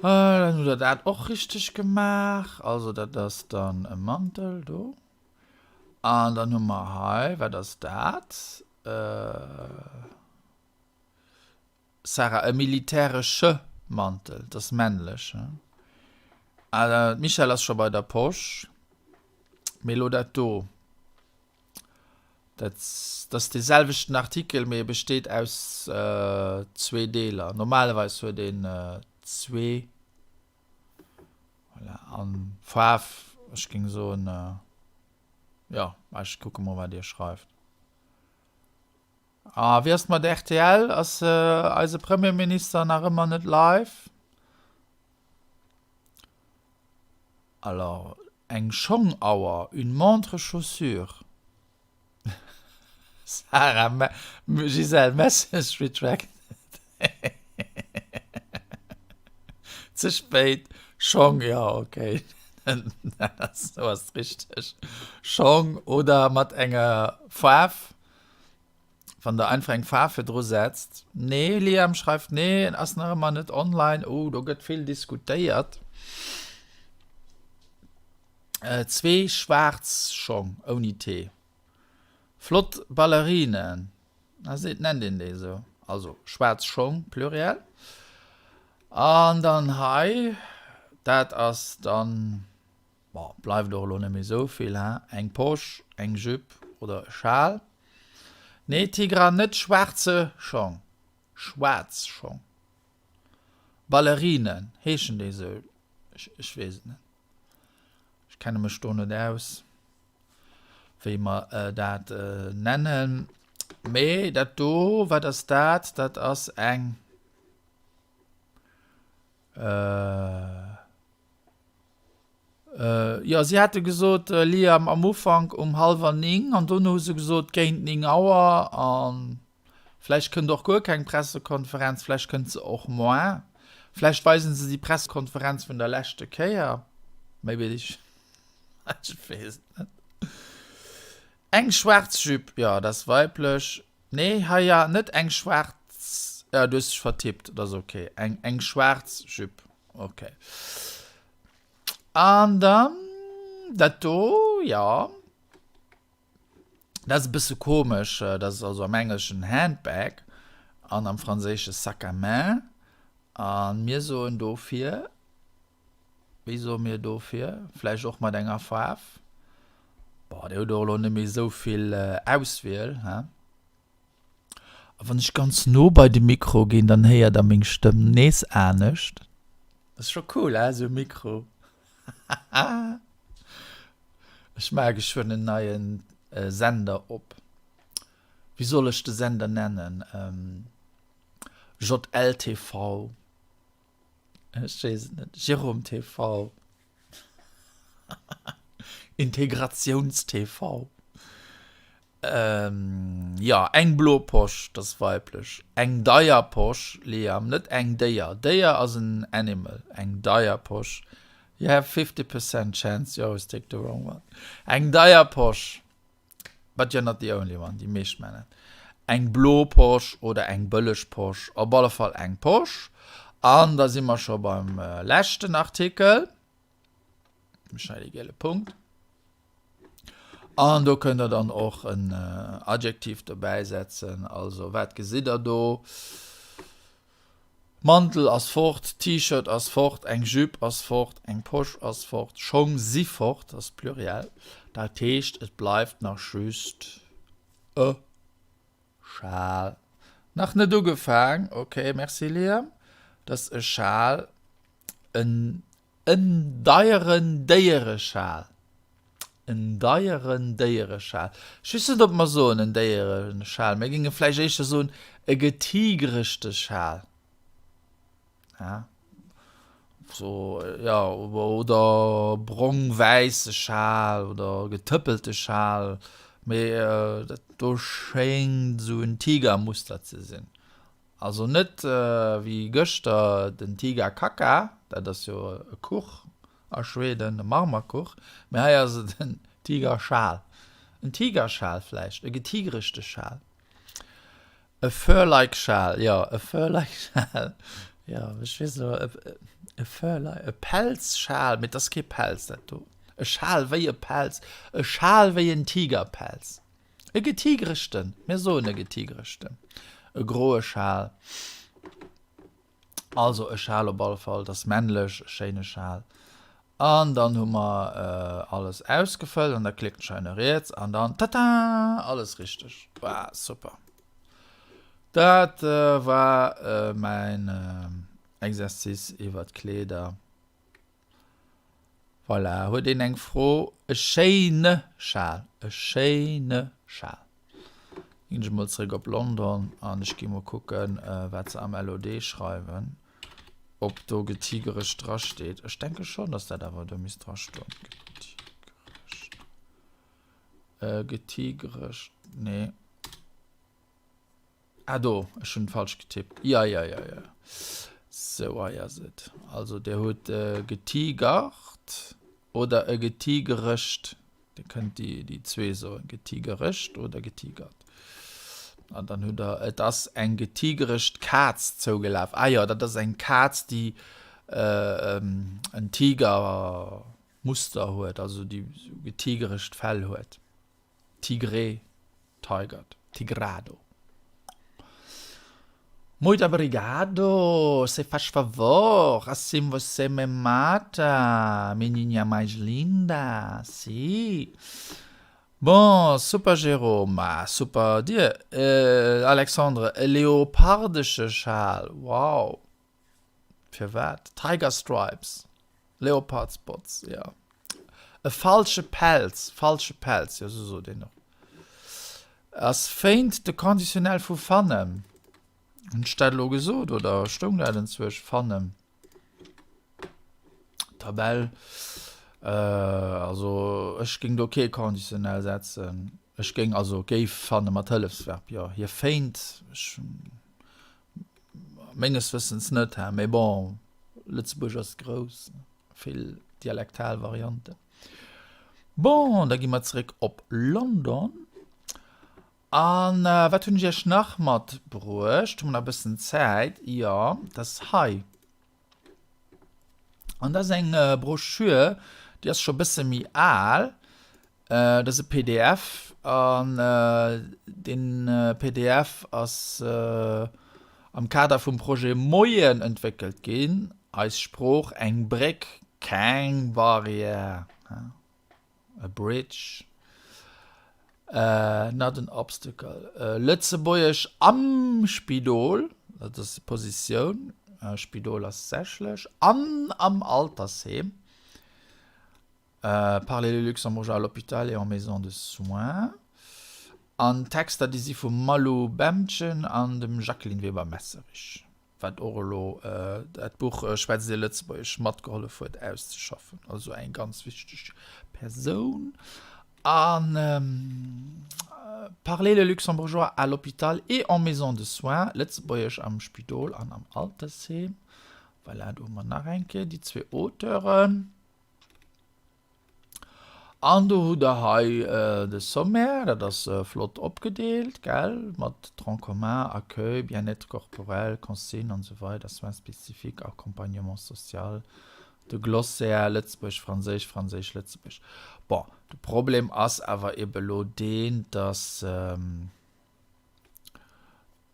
Dann hutt der dat och richteg gemaach. Also dat ass dann e Mantel do. An dann hu mer hei, wat ass dat? Sarah, e militäresche Mantel, dat ass männlech. Ah, d'Michèle ass scho bei der Posch. Mee elo dat do, dat ass dee selwechten Artikel, mee e besteet aus zwee Deeler. Normalerweis huet een zwee. Voilà, an Faarf, ech géing soen, jo, ech kucke mol wat dir schreift. A wéi ass et mat rtl? Ass eise Premierminister nach ëmmer net live? Alors, eng Schongauer, une montre chaussure. Sarah, Gisèle, message retracted. Ze spéit, Schong, jo, okay. Dat ass, do ass richteg. Schong oder mat enger Faarf. Wann der einfach eng Faarf virdru setzt. Nee, Liam schreift nee, en ass nach ëmmer net online. Oh, do gëtt vill diskutéiert. Äh, zwee schwaarz Schong ouni T. Flott Ballerinen. Ah, seet, nennt een déi esou? Also schwaarz Schong, Pluriel. An dann hei, dat ass dann, bon, bleift och elo net méi esou vill, hein, eng Posch, eng Jupe oder e Schal. Nee, Tigra, net schwaarze Schong, schwaarz Schong. Ballerinen, heeschen déi esou? Ech, ech weess et net. Ech kenne mech do net aus, wéi mer dat nennen. Mee dat do, wat ass dat? Dat ass eng. Jo, si hate gesot, Liam, am Ufank um hallwer 9 an dono hu se gesot géint 9 Auer. A vläicht kënnt och guer keng Pressekonferenz, vläicht kënnt se och moar. Vläicht weisen se déi Pressekonferenz vun der leschte Kéier. Méi weess ech, ech weess et net. Eng schwaarz Jupe, jo, dat ass weiblech. Nee, hei ja, net eng schwaarz, ja, du hues dech vertippt, dat ass ok. Eng, eng schwaarz Jupe, ok. An dann dat do, ja, dat ass e bësse komesch, dat ass also am Engleschen Handbag an am Franséische Sac à main. A mir soen dofir Wéi soe mir dofir? Vläicht och mat enger Faarf? Boah, dir hutt och elo net méi esou vill Auswiel, he? A wann ech ganz no bei de Mikro ginn, dann héiert der meng Stëmm nees anescht. Dat ass scho cool, he, esou e Mikro. Ech maache geschwënn en neie Sender op. Wéi soll ech de Sender nennen? JLTV. Ech weess et net. Jérôme TV. Integratiouns-TV. Ähm, jo, eng blo Posch, dat ass weiblech. Eng deier Posch, Liam, net eng Déier. Déier ass en Animal. Eng deier Posch. You have 50% chance you always take the wrong one. Eng deier Posch. But you're not the only one, déi meescht man dat. Eng blo Posch oder eng bëlleg Posch, op alle Fall eng Posch. An da si mer scho beim leschten Artikel. Ech hei de giele Punkt. An do kënnt der dann och en Adjektiv dobäi setzen. Also wat gesitt der do? Mantel ass fort, T-Shirt ass fort, eng Jupe ass fort, eng Posch ass fort, Schong si fort, ass Pluriel. Dat heescht, et bleift nach just e Schal. Nach net ugefaang, ok, merci Liam. Dat ass e Schal, en En deieren Déiereschal. En deieren Déiereschal. Ech weess net, ob mer soen en Déiereschal. Mir géinge vläicht éischter soen e getigerechte Schal. Ja. So, ja, oder brong-wäisse Schal oder getëppelte Schal. Mee dat do schéngt esou en Tigermuster ze sinn. Also net wéi gëschter den Tiga Kaka, dat ass jo e Kuch a Schweden, e Marmerkuch, mee hei ass et en Tigerschal. En Tigerschal vläicht, e getigerechte Schal, e fur-like Schal, jo, e fur-like Schal, jo, ech weess elo, e fur-like, e Pelzschal, mee et ass kee Pelz dat do, e Schal wéi e Pelz, e Schal wéi en Tigerpelz. E getigerechten, mir soen e getigerechten, e groe Schal, also e Schal op alle Fall, et ass männlech, e schéine Schal. An dann hu mer alles ausgefëllt an da klickt ech hei no riets an dann, tata, alles richteg. Wow, super. Dat war mäin Exercice iwwer d'Kleeder. Voilà, huet een eng Fro? E schéine Schal, e schéine Schal. Ginn ech mol zeréck op London an ech gi mol kucken, wat se am LOD schreiwen, ob do getigerecht drasteet. Ech denke schonn, dass dat awer do misst drastoen. Getigerecht, getigerecht, nee. Ah do, ech hunn falsch getippt. Ja, ja, ja, ja. Sou, hei ass et. Also, Dir hutt getigert. Oder e getigerecht, Dir kënnt déi zwee soen, getigerecht oder getigert. An dann hutt Der, et ass eng getigerecht Kaz zougelaf. Ah jo, dat ass eng Kaz, déi en Tigermuster huet, also déi esou getigerecht Fell huet. Tigré, tigert, tigrado. Muito obrigado, se faz favor, assim você me mata, menininha mais linda, si. Bon, super Jérôme, ah super dir Alexandre, e leopardesche Schal, wow, firwat? Tiger Stripes. Leopard Spots, jo. E falsche Pelz, falsche Pelz, jo, sou sot een och. Ass féint de Conditionnel vu fannen. Hunn ech dat elo gesot oder stoung dat enzwuesch? Fannen. Tabell. Also ech géing do kee Conditionnel setzen. Ech géing also géif fanne mat Hëllefsverb, jo. Hie féint, ech Menges Wëssens net, hä? Mee bon, Lëtzebuerg ass grouss, vill dialektal Varianten. Bon, da gi mer zeréck op London. An wat hunn ech iech nach matbruecht? Hu mer nach e bëssen Zäit? Jo, dat ass hei. An dat ass eng Broschür, déi ass scho e bësse méi al. Dat ass e pdf an dee pdf ass am Kader vum Projet Moien entwéckelt ginn, Eis Sprooch, eng Bréck, keng Barrière. A bridge, not an obstacle. Lëtzebuergesch am Spidol, dat ass d'Positioun, Spidol ass sächlech, an am Altersheem. Parler le luxembourgeois à l'hôpital et en maison de soins. An d'Texter, déi si vum Malou Bemtgen an dem Jacqueline Weber-Messerich. wat och elo dat Buch Schwätzt Dir Lëtzebuergesch matgehollef huet auszeschaffen, also eng ganz wichteg Persoun. An Parler le luxembourgeois à l'hôpital et en maison de soins, Lëtzebuergesch am Spidol an am Altersheem. Voilà, do hu mer nach eng Kéier déi zwee Auteuren. An do hutt Der hei de Sommaire, dat ass flott opgedeelt, gell, mat Tronc commun, Accueil, Bien-être corporel, Consignes an esou weider, Soins spécifiques, Accompagnement social, de Glossaire, Lëtzebuergesch, Franséisch, Franséisch, Lëtzebuergesch. Bon, de Problem ass awer ebe lo deen, dass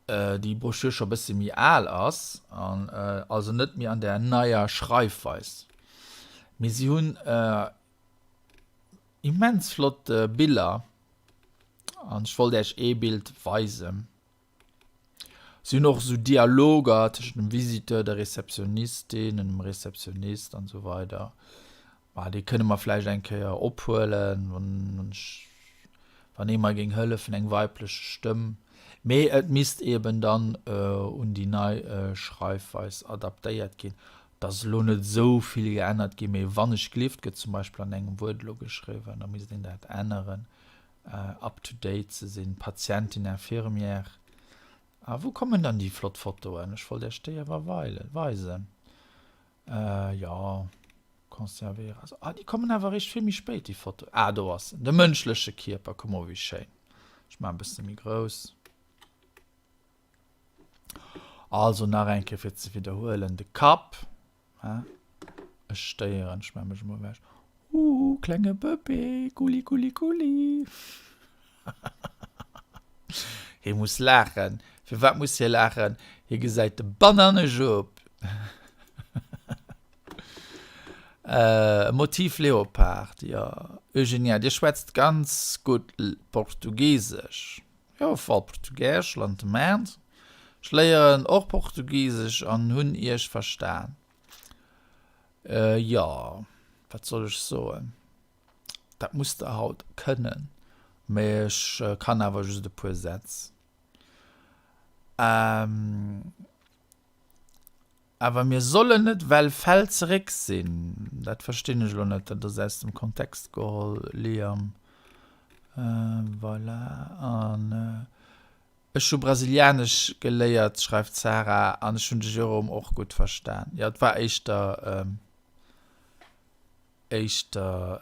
déi Broschür scho bësse méi al ass an also net méi an där neier Schreifweis. Mee si hunn immens flott Biller an ech wollt Äech ee Bild weisen. Si hunn och esou Dialoger tëschent dem Visiteur, der Receptionnistin, dem Receptionist an esou weider. Ma déi kënne mer vläicht eng Kéier ophuelen, wann ech, wann ee mer géing hëllefen, eng weiblech Stëmm. Mee et misst eeben dann un déi nei Schreifweis adaptéiert ginn. Et ass elo net esou vill geännert ginn, mee wann ech glift gëtt zum Beispill an engem Wuert elo geschriwwen, da misst een dat änneren, up to date ze sinn. Patientin, Infirmière. A wou kommen dann déi flott Fotoen? Ech wollt Iech déi awer weisen. Jo, conservéieren. Also, ah, déi kommen awer eréischt vill méi spéit, déi Foto. Ah, do ass en, de mënschleche Kierper. Kuck mol, wéi schéin. Ech maachen e bësse méi grouss. Also, nach eng Kéier fir ze widderhuelen, de Kapp, hein, ech stéieren, ech maache mech emol ewech. Huhu, klenge Bëbee, gulli, gulli, gulli. Hie muss laachen. Firwat muss hie laachen? Hie gesäit de Banannejupp. Äh, Motiv Leopard, jo. Eugenia, Dir schwätzt ganz gutt Portugisesch. Jo, fal Português, lentement. Ech léieren och Portugisesch an hunn Iech verstan. Jo, wat soll ech soen? Dat muss de haut kënnen. Mee ech kann awer just e puer Sätz. Awer mir sollen net well fäll zeréck sinn. Dat verstinn ech elo net. Dat ass aus dem Kontext geholl, Liam. Voilà. An ech hu Brasilianesch geléiert, schreift d'Sarah, an ech hunn de Jérôme och gutt verstan. Jo, et war éischter. Éischter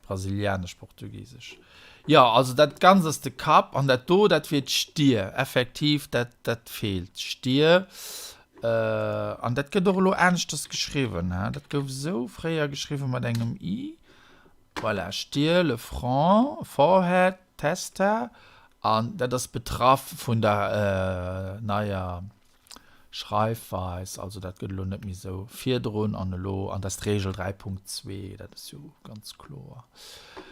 brasilianesch-portugisesch. Jo, also dat Ganzt ass de Kapp an dat do, dat wier d'Stier. Effektiv, dat, dat feelt, d'Stier. An dat gëtt och elo aneschters geschriwwen, he? Dat gouf esou fréier geschriwwen mat engem i. Voilà, Stier, le front, forehead, testa. An dat ass betraff vun der neier Schreifweis, also dat gëtt elo net méi esou virdrun an elo, an dat ass d'Regel 3.2, dat ass jo ganz kloer.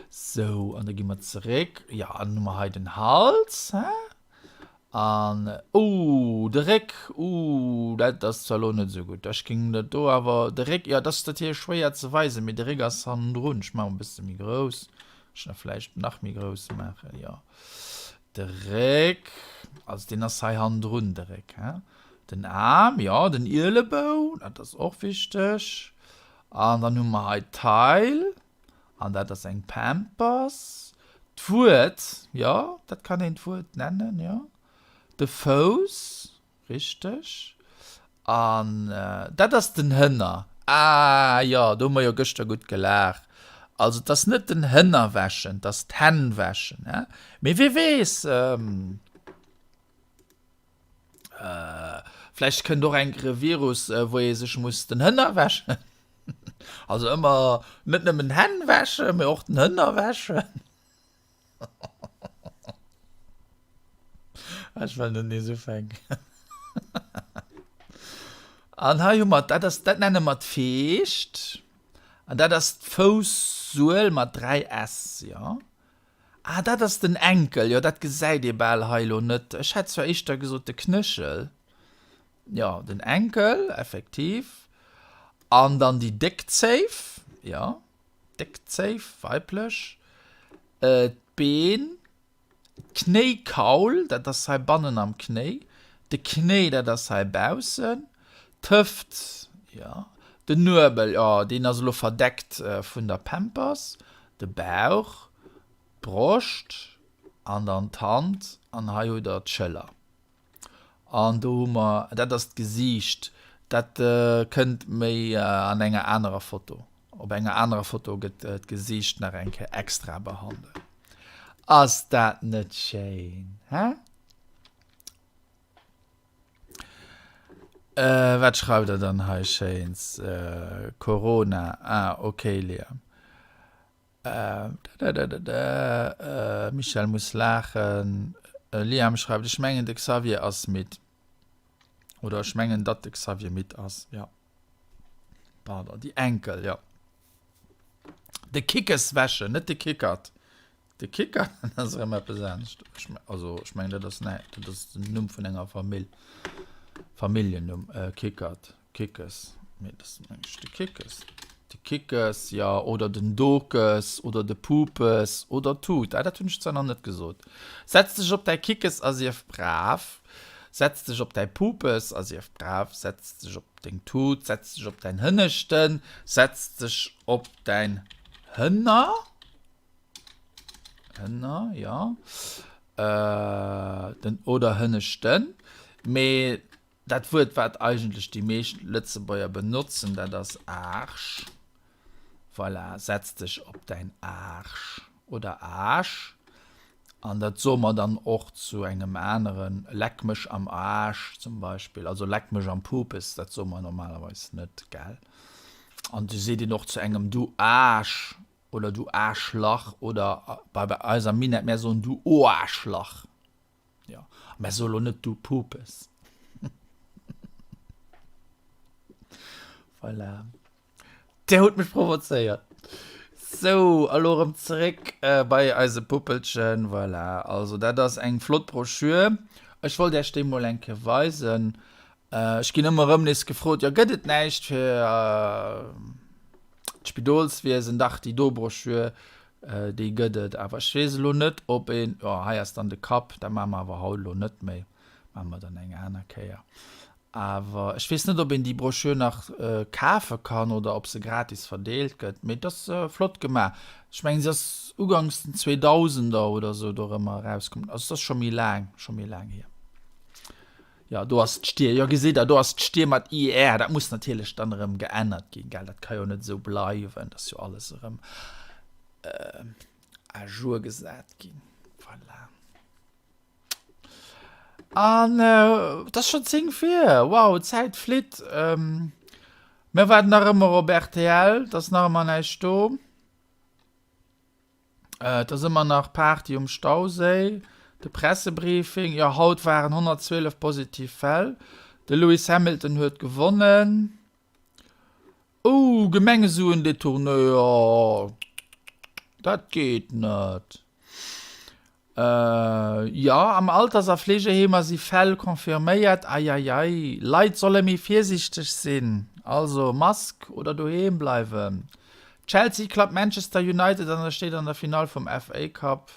Sou, an da gi mer zeréck, jo, an dann hu mer hei den Hals, hä? An, oh, de Réck, uh, dat ass zwar elo net esou gutt, ech géing dat do awer, de Réck, jo, dat ass natierlech schwéier ze weisen, mee de Réck ass hannendrun, ech maachen e bësse méi grouss, ech nach vläicht nach méi grouss maachen, jo. De Réck, also deen ass hei hannendrun, de Réck, hein. Den Aarm, jo, den Ielebou, dat ass och wichteg. An dann hu mer hei d'Tail, an dat ass eng Pampers. D'Wuert, jo, dat kann een d'Wuert nennen, jo. De Fouss. Richteg. An dat ass den Hënner. Ah jo, do hu mer jo gëschter gutt gelaacht. Also et ass net den Hënner wäschen, et ass d'Hänn wäschen. He? Mee wie weess, vläicht kënnt och eng Kéier e Virus, wou ee sech muss den Hënner wäschen. Also ëmmer net nëmmen d'Hänn wäschen, mee och den Hënner wäschen. Ech well net nees ufänken. An hei hu mer, dat ass, dat nenne mer d'Feescht. An dat ass d'Foussuel mat 3 S, jo. Ah, dat ass den Enkel, jo, dat gesäit ee bal hei elo net. Ech hätt zwar éischter gesot de Knéchel. Jo, den Enkel, effektiv. An dann déi déck Zéif, jo. Déck Zéif, weiblech, d'Been, d'Knéikaul, dat ass hei bannen am Knéi, de Knéi, dat ass hei baussen, d'Hëft, jo, den Nuebel, jo, deen ass elo verdeckt vun der Pampers, de Bauch, d'Broscht an dann d'Hand an hei hutt der d'Schëller. An do hu mer, dat ass d'Gesiicht, dat kënnt méi an enger anerer Foto. Op enger anerer Foto gëtt d'Gesiicht nach eng Kéier extra behandelt. Ass dat net schéin, hä? Wat schreift der dann hei Schéins? Corona, ah okay Liam. Michèle muss laachen. Liam schreift, Ech mengen de Xavier ass midd. Oder ech mengen datt de Xavier midd ass, jo. Pardon, déi Enkel, jo. De Kickes wäschen, net de Kickert. De Kickert, dat ass erëm eppes anescht. Also ech mengen dat ass, nee, dat ass den Numm vun enger Famill. Familljennumm, Kickert. Kickes, mee dat ass meng ech de Kickes. De Kickes, jo, oder den Dokes oder de Pupes oder Tut. Ah, dat hunn ech zwar nach net gesot. Setz dech op däi Kickes a sief brav. Setz dech op däi Pupes a sief brav. Setz dech op deng Tut. Setz dech op däin Hënneschten. Setz dech op däin Hënner. Hënner, jo. Den oder Hënneschten. Mee Dat Wuert, wat eigentlech déi meescht Lëtzebuerger benotzen, dat ass Aarsch. Voilà, setz dech op däin Aarsch oder Aasch. An dat soe mer dann och zu engem aneren, leck mech am Aarsch zum Beispill, also leck mech am Pupes, dat soe mer normalerweis net, gell? An du seet een och zu engem du Aarsch oder du Aarschlach oder bei eis am Minett, mär soen du Oarschlach. Jo, mä so lo net du Pupes. Voilà. Der hutt mech provozéiert. Sou, a lo erëm zeréck bei eise Puppelchen. Voilà, also dat ass eng flott Broschür. Ech wollt Iech déi mol eng Kéier weisen. Ech ginn ëmmer erëm nees gefrot, jo gëtt et näischt fir d'Spidolswiesen? Dach, déi do Broschür, déi gëtt et. Awer ech weess elo net, ob een, jo hei ass dann de Kapp, dat maache mer awer haut elo net méi, maache mer dann eng aner Kéier. Awer ech weess net, ob een déi Broschür nach kafe kann oder ob se gratis verdeelt gëtt. Mee et ass flott gemaach. Ech mengen, se ass ugangs den Zweedausender oder esou dorëmmer erauskomm. Also et ass scho méi laang, scho méi laang hier. Jo, do ass d'Stier. Jo, gesitt Der, do ass d'Stier mat IR. Dat muss natierlech dann erëm geännert ginn, gell? Dat ka jo net esou bleiwen. Dat ass jo alles erëm à jour gesat ginn. Voilà. An et ass schonn 10 vir. Wow, d'Zäit flitt. Mir waarden nach ëmmer op rtl. Et ass nach ëmmer näischt do. Et ass ëmmer nach Party um Stauséi. De Pressebriefing, jo haut waren 112 positiv Fäll. De Lewis Hamilton huet gewonnen. Ouh, Gemengesuen détournéiert, dat geet net. Jo, am Alters a Fleegeheemer si Fäll confirméiert. Eieiei, Leit solle méi virsiichteg sinn, also Mask oder doheem bleiwen. Chelsea klappt Manchester United an steet an der Finall vum FA Cup.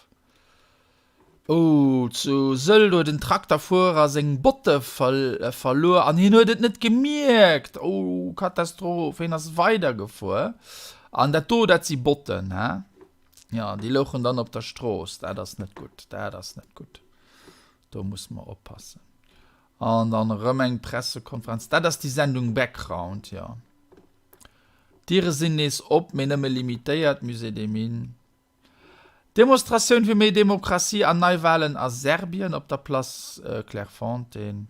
Oh, zu Sëlt huet en Trakterfuerer seng Botte verluer an hien huet et net gemierkt. Oh, Katastroph, hien ass weidergefuer. An dat do, dat si Botten, he? Jo, déi louchen dann op der Strooss. Dat ass net gutt, dat ass net gutt. Do musse mer oppassen. An dann erëm eng Pressekonferenz. Dat ass déi Sendung Background, jo. D'Diere sinn nees op, mee nëmme limitéiert, Musée des Mines. Demonstratioun fir méi Demokratie an Neiwalen a Serbien op der Place Clairefontaine.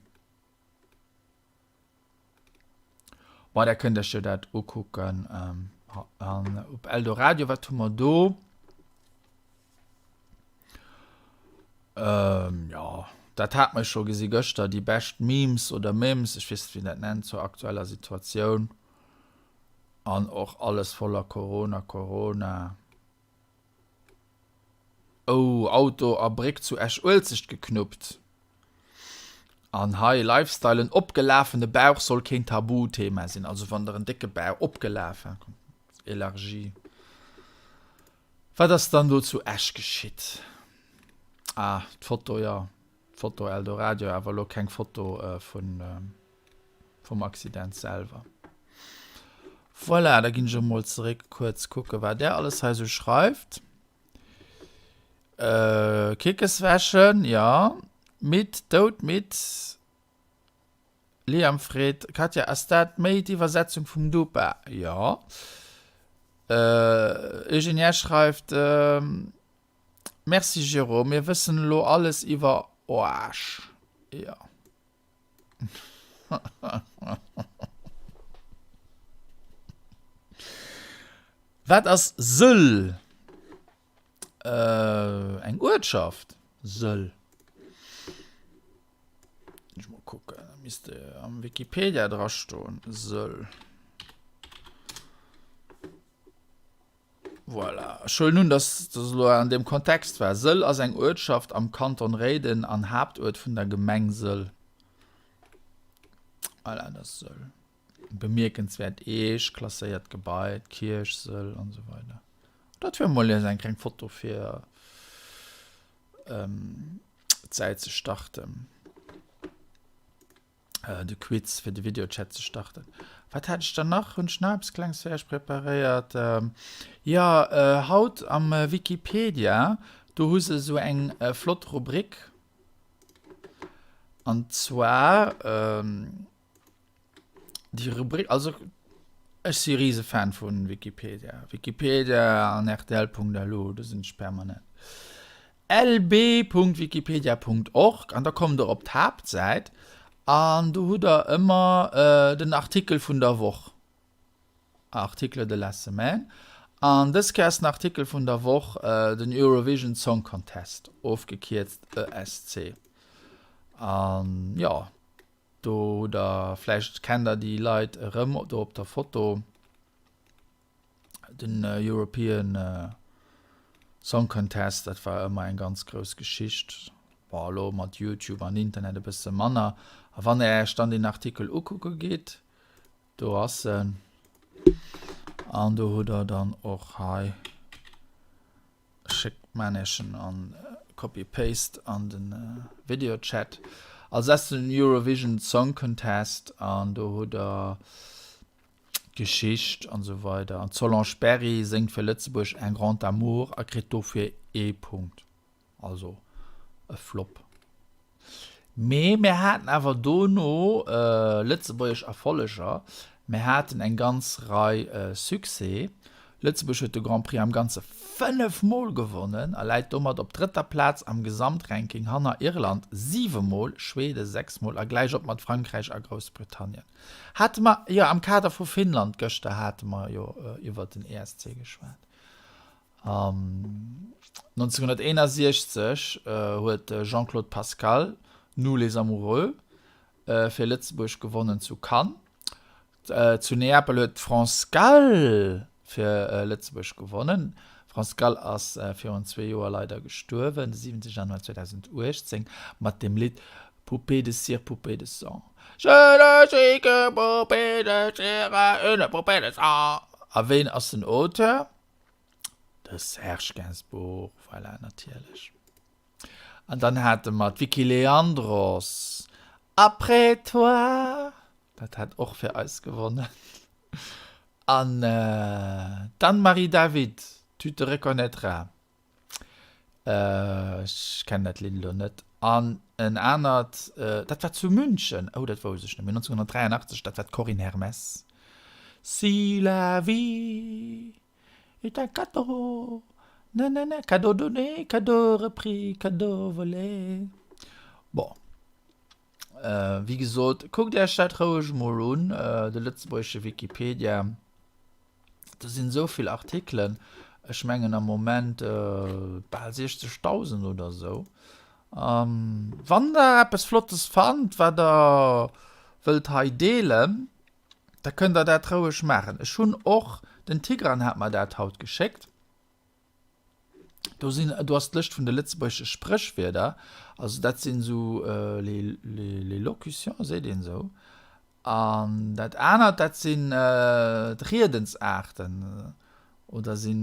Bon, där kënnt Iech jo dat ukucken. An op Eldoradio, wat hu mer do? Ähm, ja, dat hat mer scho gesi gëschter, déi bescht Memes oder Memes, ech weess net, wéi een dat nennt, zur aktueller Situatioun. An och alles voller Corona, Corona. Oh, Auto a Bréck zu Esch-Uelzecht geknuppt. An hei, Lifestyle, En opgelafene Bauch soll keen Tabuthema sinn. Also wann der en décke Bauch, opgelaf, élargi. Wat ass dann do zu Esch geschitt? Ah, d'Foto, jo, d'Foto Eldoradio, awer elo keng Foto vun. vum Accident selwer. Voilà, da ginn ech emol zeréck kuerz kucke wat där alles hei sou schreift. Äh, Kickeswäschen, ja. Mit, dout mit. Liam freet, Katja, ass dat méi d'Iwwersetzung vum Dupa? Ja. Äh, Eugenia schreift, äh, Merci Jérôme, mir wëssen elo alles iwwer Oarsch. Ja. Wat ass Sëll? Äh, eng Uertschaft? Sëll. Ech mol kucken, da misst am Wikipedia dra stoen. Sëll. Voilà, ech huelen un, dass dat elo an deem Kontext war. Sëll ass eng Uertschaft am Kanton Réiden an Haaptuert vun der Gemeng Sëll. Voilà, dat ass Sëll. Bemierkenswäert Eech, klasséiert Gebai, d'Kierch Sëll an esou weider. Dat wier mol nees eng kleng Foto fir d'Säit ze starten. Äh, de Quiz fir de Videochat ze starten. Wat hat ech dann nach? Hunn ech nach eppes Klengs fir Iech preparéiert? Ähm, ja, äh, haut am äh, Wikipedia, do hu se esou eng äh, flott Rubrik. An zwar, ähm, déi Rubrik, also ech si rise Fan vu Wikipedia. Wikipedia an rtl.lu, do sinn ech permanent. lb.wikipedia.org an da kommt der op d'Haaptsäit an do hutt der ëmmer den Artikel vun der Woch, Article de la semaine, an dës Kéier ass den Artikel vun der Woch den Eurovision Song Contest, ofgekierzt ESC. An jo, do hutt der, vläicht kennt der déi Leit erëm do op der Foto. Den European Song Contest, dat war ëmmer eng ganz grouss Geschicht. Bon, elo mat Youtube an Internet e bësse manner. A wann der Iech dann deen Artikel ukucke gitt, do ass en. An do hutt der dann och hei, ech schéck, maan Iech en an Copy-Paste an de Videochat. Also dat ass den Eurovision Song Contest an do hutt der Geschicht an esou weider An d'Solange Berry séngt fir Lëtzebuerg Un grand amour a kritt dofir ee Punkt. Also e Flop. Mee mir haten awer dono lëtzebuergesch Erfolleger, mir haten eng ganz Rei Succès. Lëtzebuerg huet de Grand Prix am Ganze 5 Mol gewonnen a läit domat op drëtter Plaz am Gesamtranking hanner Irland, 7 Mol, Schweden, 6 Mol, a gläich op mat Frankräich a Groussbritannien. Hate mer jo am Kader vu Finnland gëschter hate mer jo iwwert den ESC geschwat. 1961 huet de Jean-Claude Pascal Nous les amoureux fir Lëtzebuerg gewonnen zu Cannes. Zu Neapel huet d'France Gall fir Lëtzebuerg gewonnen. D'France Gall ass virun zwee Joer leider gestuerwen, de 7 Januar 2018, mat dem Lidd Poupée de cire, poupée de sang. Je ne suis qu'une poupée de cire, une poupée de sang. A ween ass den Auteur? De Serge Gainsbourg, voilà, natierlech. An dann hate mer d'Vicky Leandros, Après toi, dat hat och fir eis gewonnen. An d'Anne-Marie David, Tu te reconnaîtras. Ech kennen dat Lidd elo net. An en anert, dat war zu München, oh dat wousst ech net méi, 1983, dat war d'Corinne Hermès, Si la vie est un cadeau, nanana, cadeau donné, cadeau repris, cadeau volé. Bon, wéi gesot, kuckt Iech dat roueg mol un, de lëtzebuergesche Wikipedia. Do sinn esou vill Artikelen, ech mengen am Moment bal 60.000 oder esou. Wann der eppes Flottes fannt, wat der wëllt hei deelen, da kënnt der dat roueg maachen. Ech hunn och, den Tigran hat mer dat haut geschéckt, do sinn, do ass d'Lëscht vun de lëtzebuergesche Spréchwierder, also dat sinn esou les, les, les locutions, seet een esou, An dat anert, dat sinn d'Riedensaarten, oder si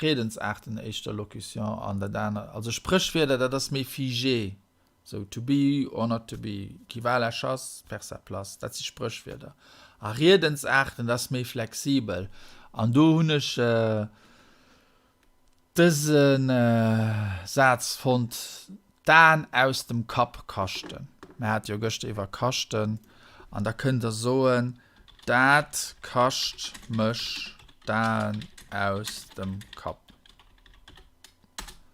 Riedensaarten éischter Locution, an dat anert, also Spréchwierder, dat ass méi figé, sou to be or not to be, qui va à la chasse perd sa place, dat si Spréchwierder. A Riedensaarten, dat ass méi flexibel. An do hunn ech Dëse Saz fonnt d'Aen aus dem Kapp kaschten. Mir hate jo gëschter iwwer kaschten an da kënnt der soen, dat kascht mech d'Aen aus dem Kapp.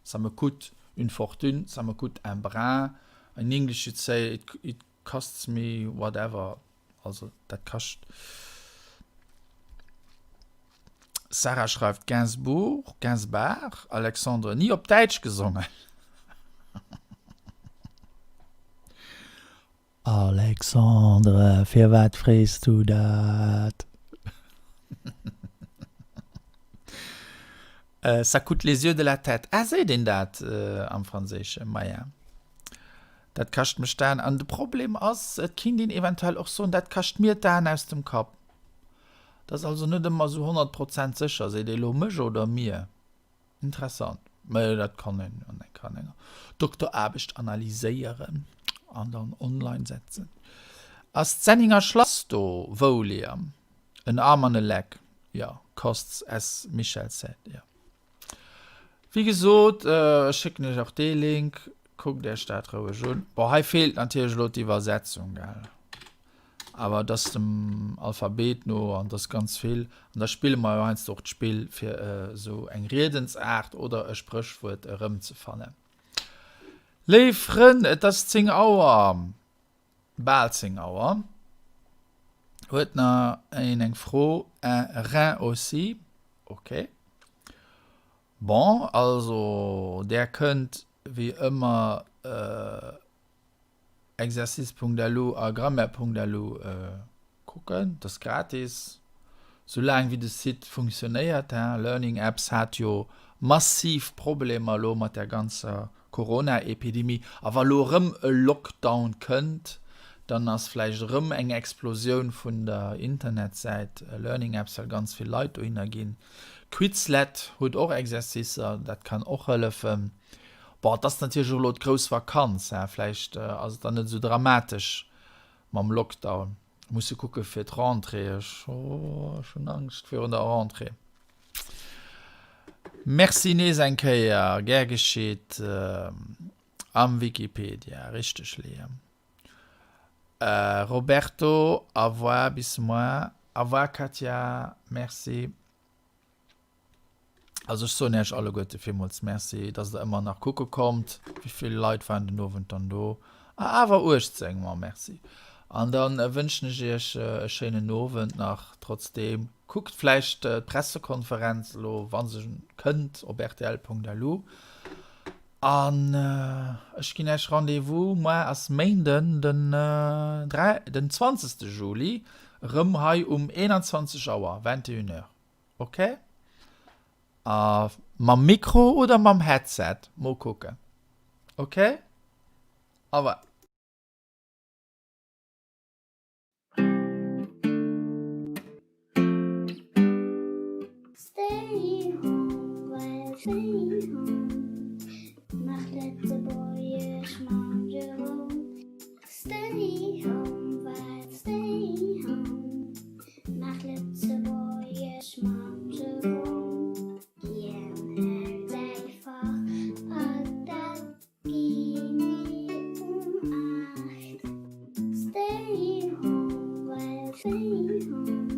Ça me coûte une fortune, ça me coûte un brin, in English you'd say it, it costs me whatever. Also dat kascht. Sarah schreift Gainsbourg, Gainsbar, Alexandre, ni op Däitsch gesongen. Alexandre, firwat frees du dat? Ça coûte les yeux de la tête. Ah, seet een dat am Franséischen? Maja. Dat kascht mech d'Aen. An de Problem ass, et kinnt een eventuell och soen, dat kascht mir d'Aen aus dem Kapp. Dat ass also net ëmmer esou 100 Prozent sécher, seet ee lo mech oder mir? Interessant. Mä dat kann een an enger Dokteraarbecht analyséieren an dann online setzen. Ass d'Senninger Schlass do? Wou, Liam? En arm an a leg, jo, costs, as Michel said, jo. Wéi gesot, ech schécken iech och dee Link, kuckt iech dat roueg un. Bon, hei feelt natierlech elo d'Iwwersetzung, gell? Awer et ass dem Alphabet no an et ass ganz vill. An da spille mer jo heiansdo och d'Spill, fir esou eng Riedensaart oder e Spréchwuert erëmzefannen. Léif Frënn, et ass 10 Auer, bal 10 Auer. Huet nach een eng Fro? Un rein aussi. Ok. Bon, also där kënnt wéi ëmmer exercice.lu a grammaire.lu kucken. Dat ass gratis, soulaang wéi de Site funktionéiert. Learning Apps hat jo massiv Problemer elo mat där ganzer Corona-Epidemie. A wa lo erëm e Lockdown kënnt, dann ass vläicht erëm eng Explosioun vun der Internetsäit Learning Apps, well ganz vill Leit dohinner ginn. Quizlet huet och Exercicer, dat kann och hëllefen. Bon, et ass natierlech och elo d'grouss Vakanz, hein, vläicht ass et dann net esou dramatesch mam Lockdown. Musse kucke fir d'Rentrée, ech hunn Angscht virun der Rentrée. Merci nees eng Kéier, gär geschitt. Am Wikipedia, richteg Liam. Roberto, Au revoir, bis moar. Au revoir Katja, merci. Also ech soen Iech alleguerte villmools Merci, dass der ëmmer nach kucke kommt. Wéi vill Leit waren den Owend dann do? Ah, awer 18, ma merci. An dann wënschen ech Iech e schéinen Owend nach trotzdeem. Kuckt vläicht d'Pressekonferenz elo, wa se kënnt, op rtl.lu. An ech ginn Iech Rendez-vous, muar ass Méinden den den 20. Juli, erëm hei um 21 Auer, 21 heures. Ok? A mam Mikro oder mam Headset? Mol kucken. Ok? Au revoir. Stay home, well stay home Nach Lëtzebuergesch mam Jérôme Stay home, well stay home Nach Lëtzebuergesch mam Jérôme Hien hält säi Fach a dat Genee um 8. Stay home, well stay home.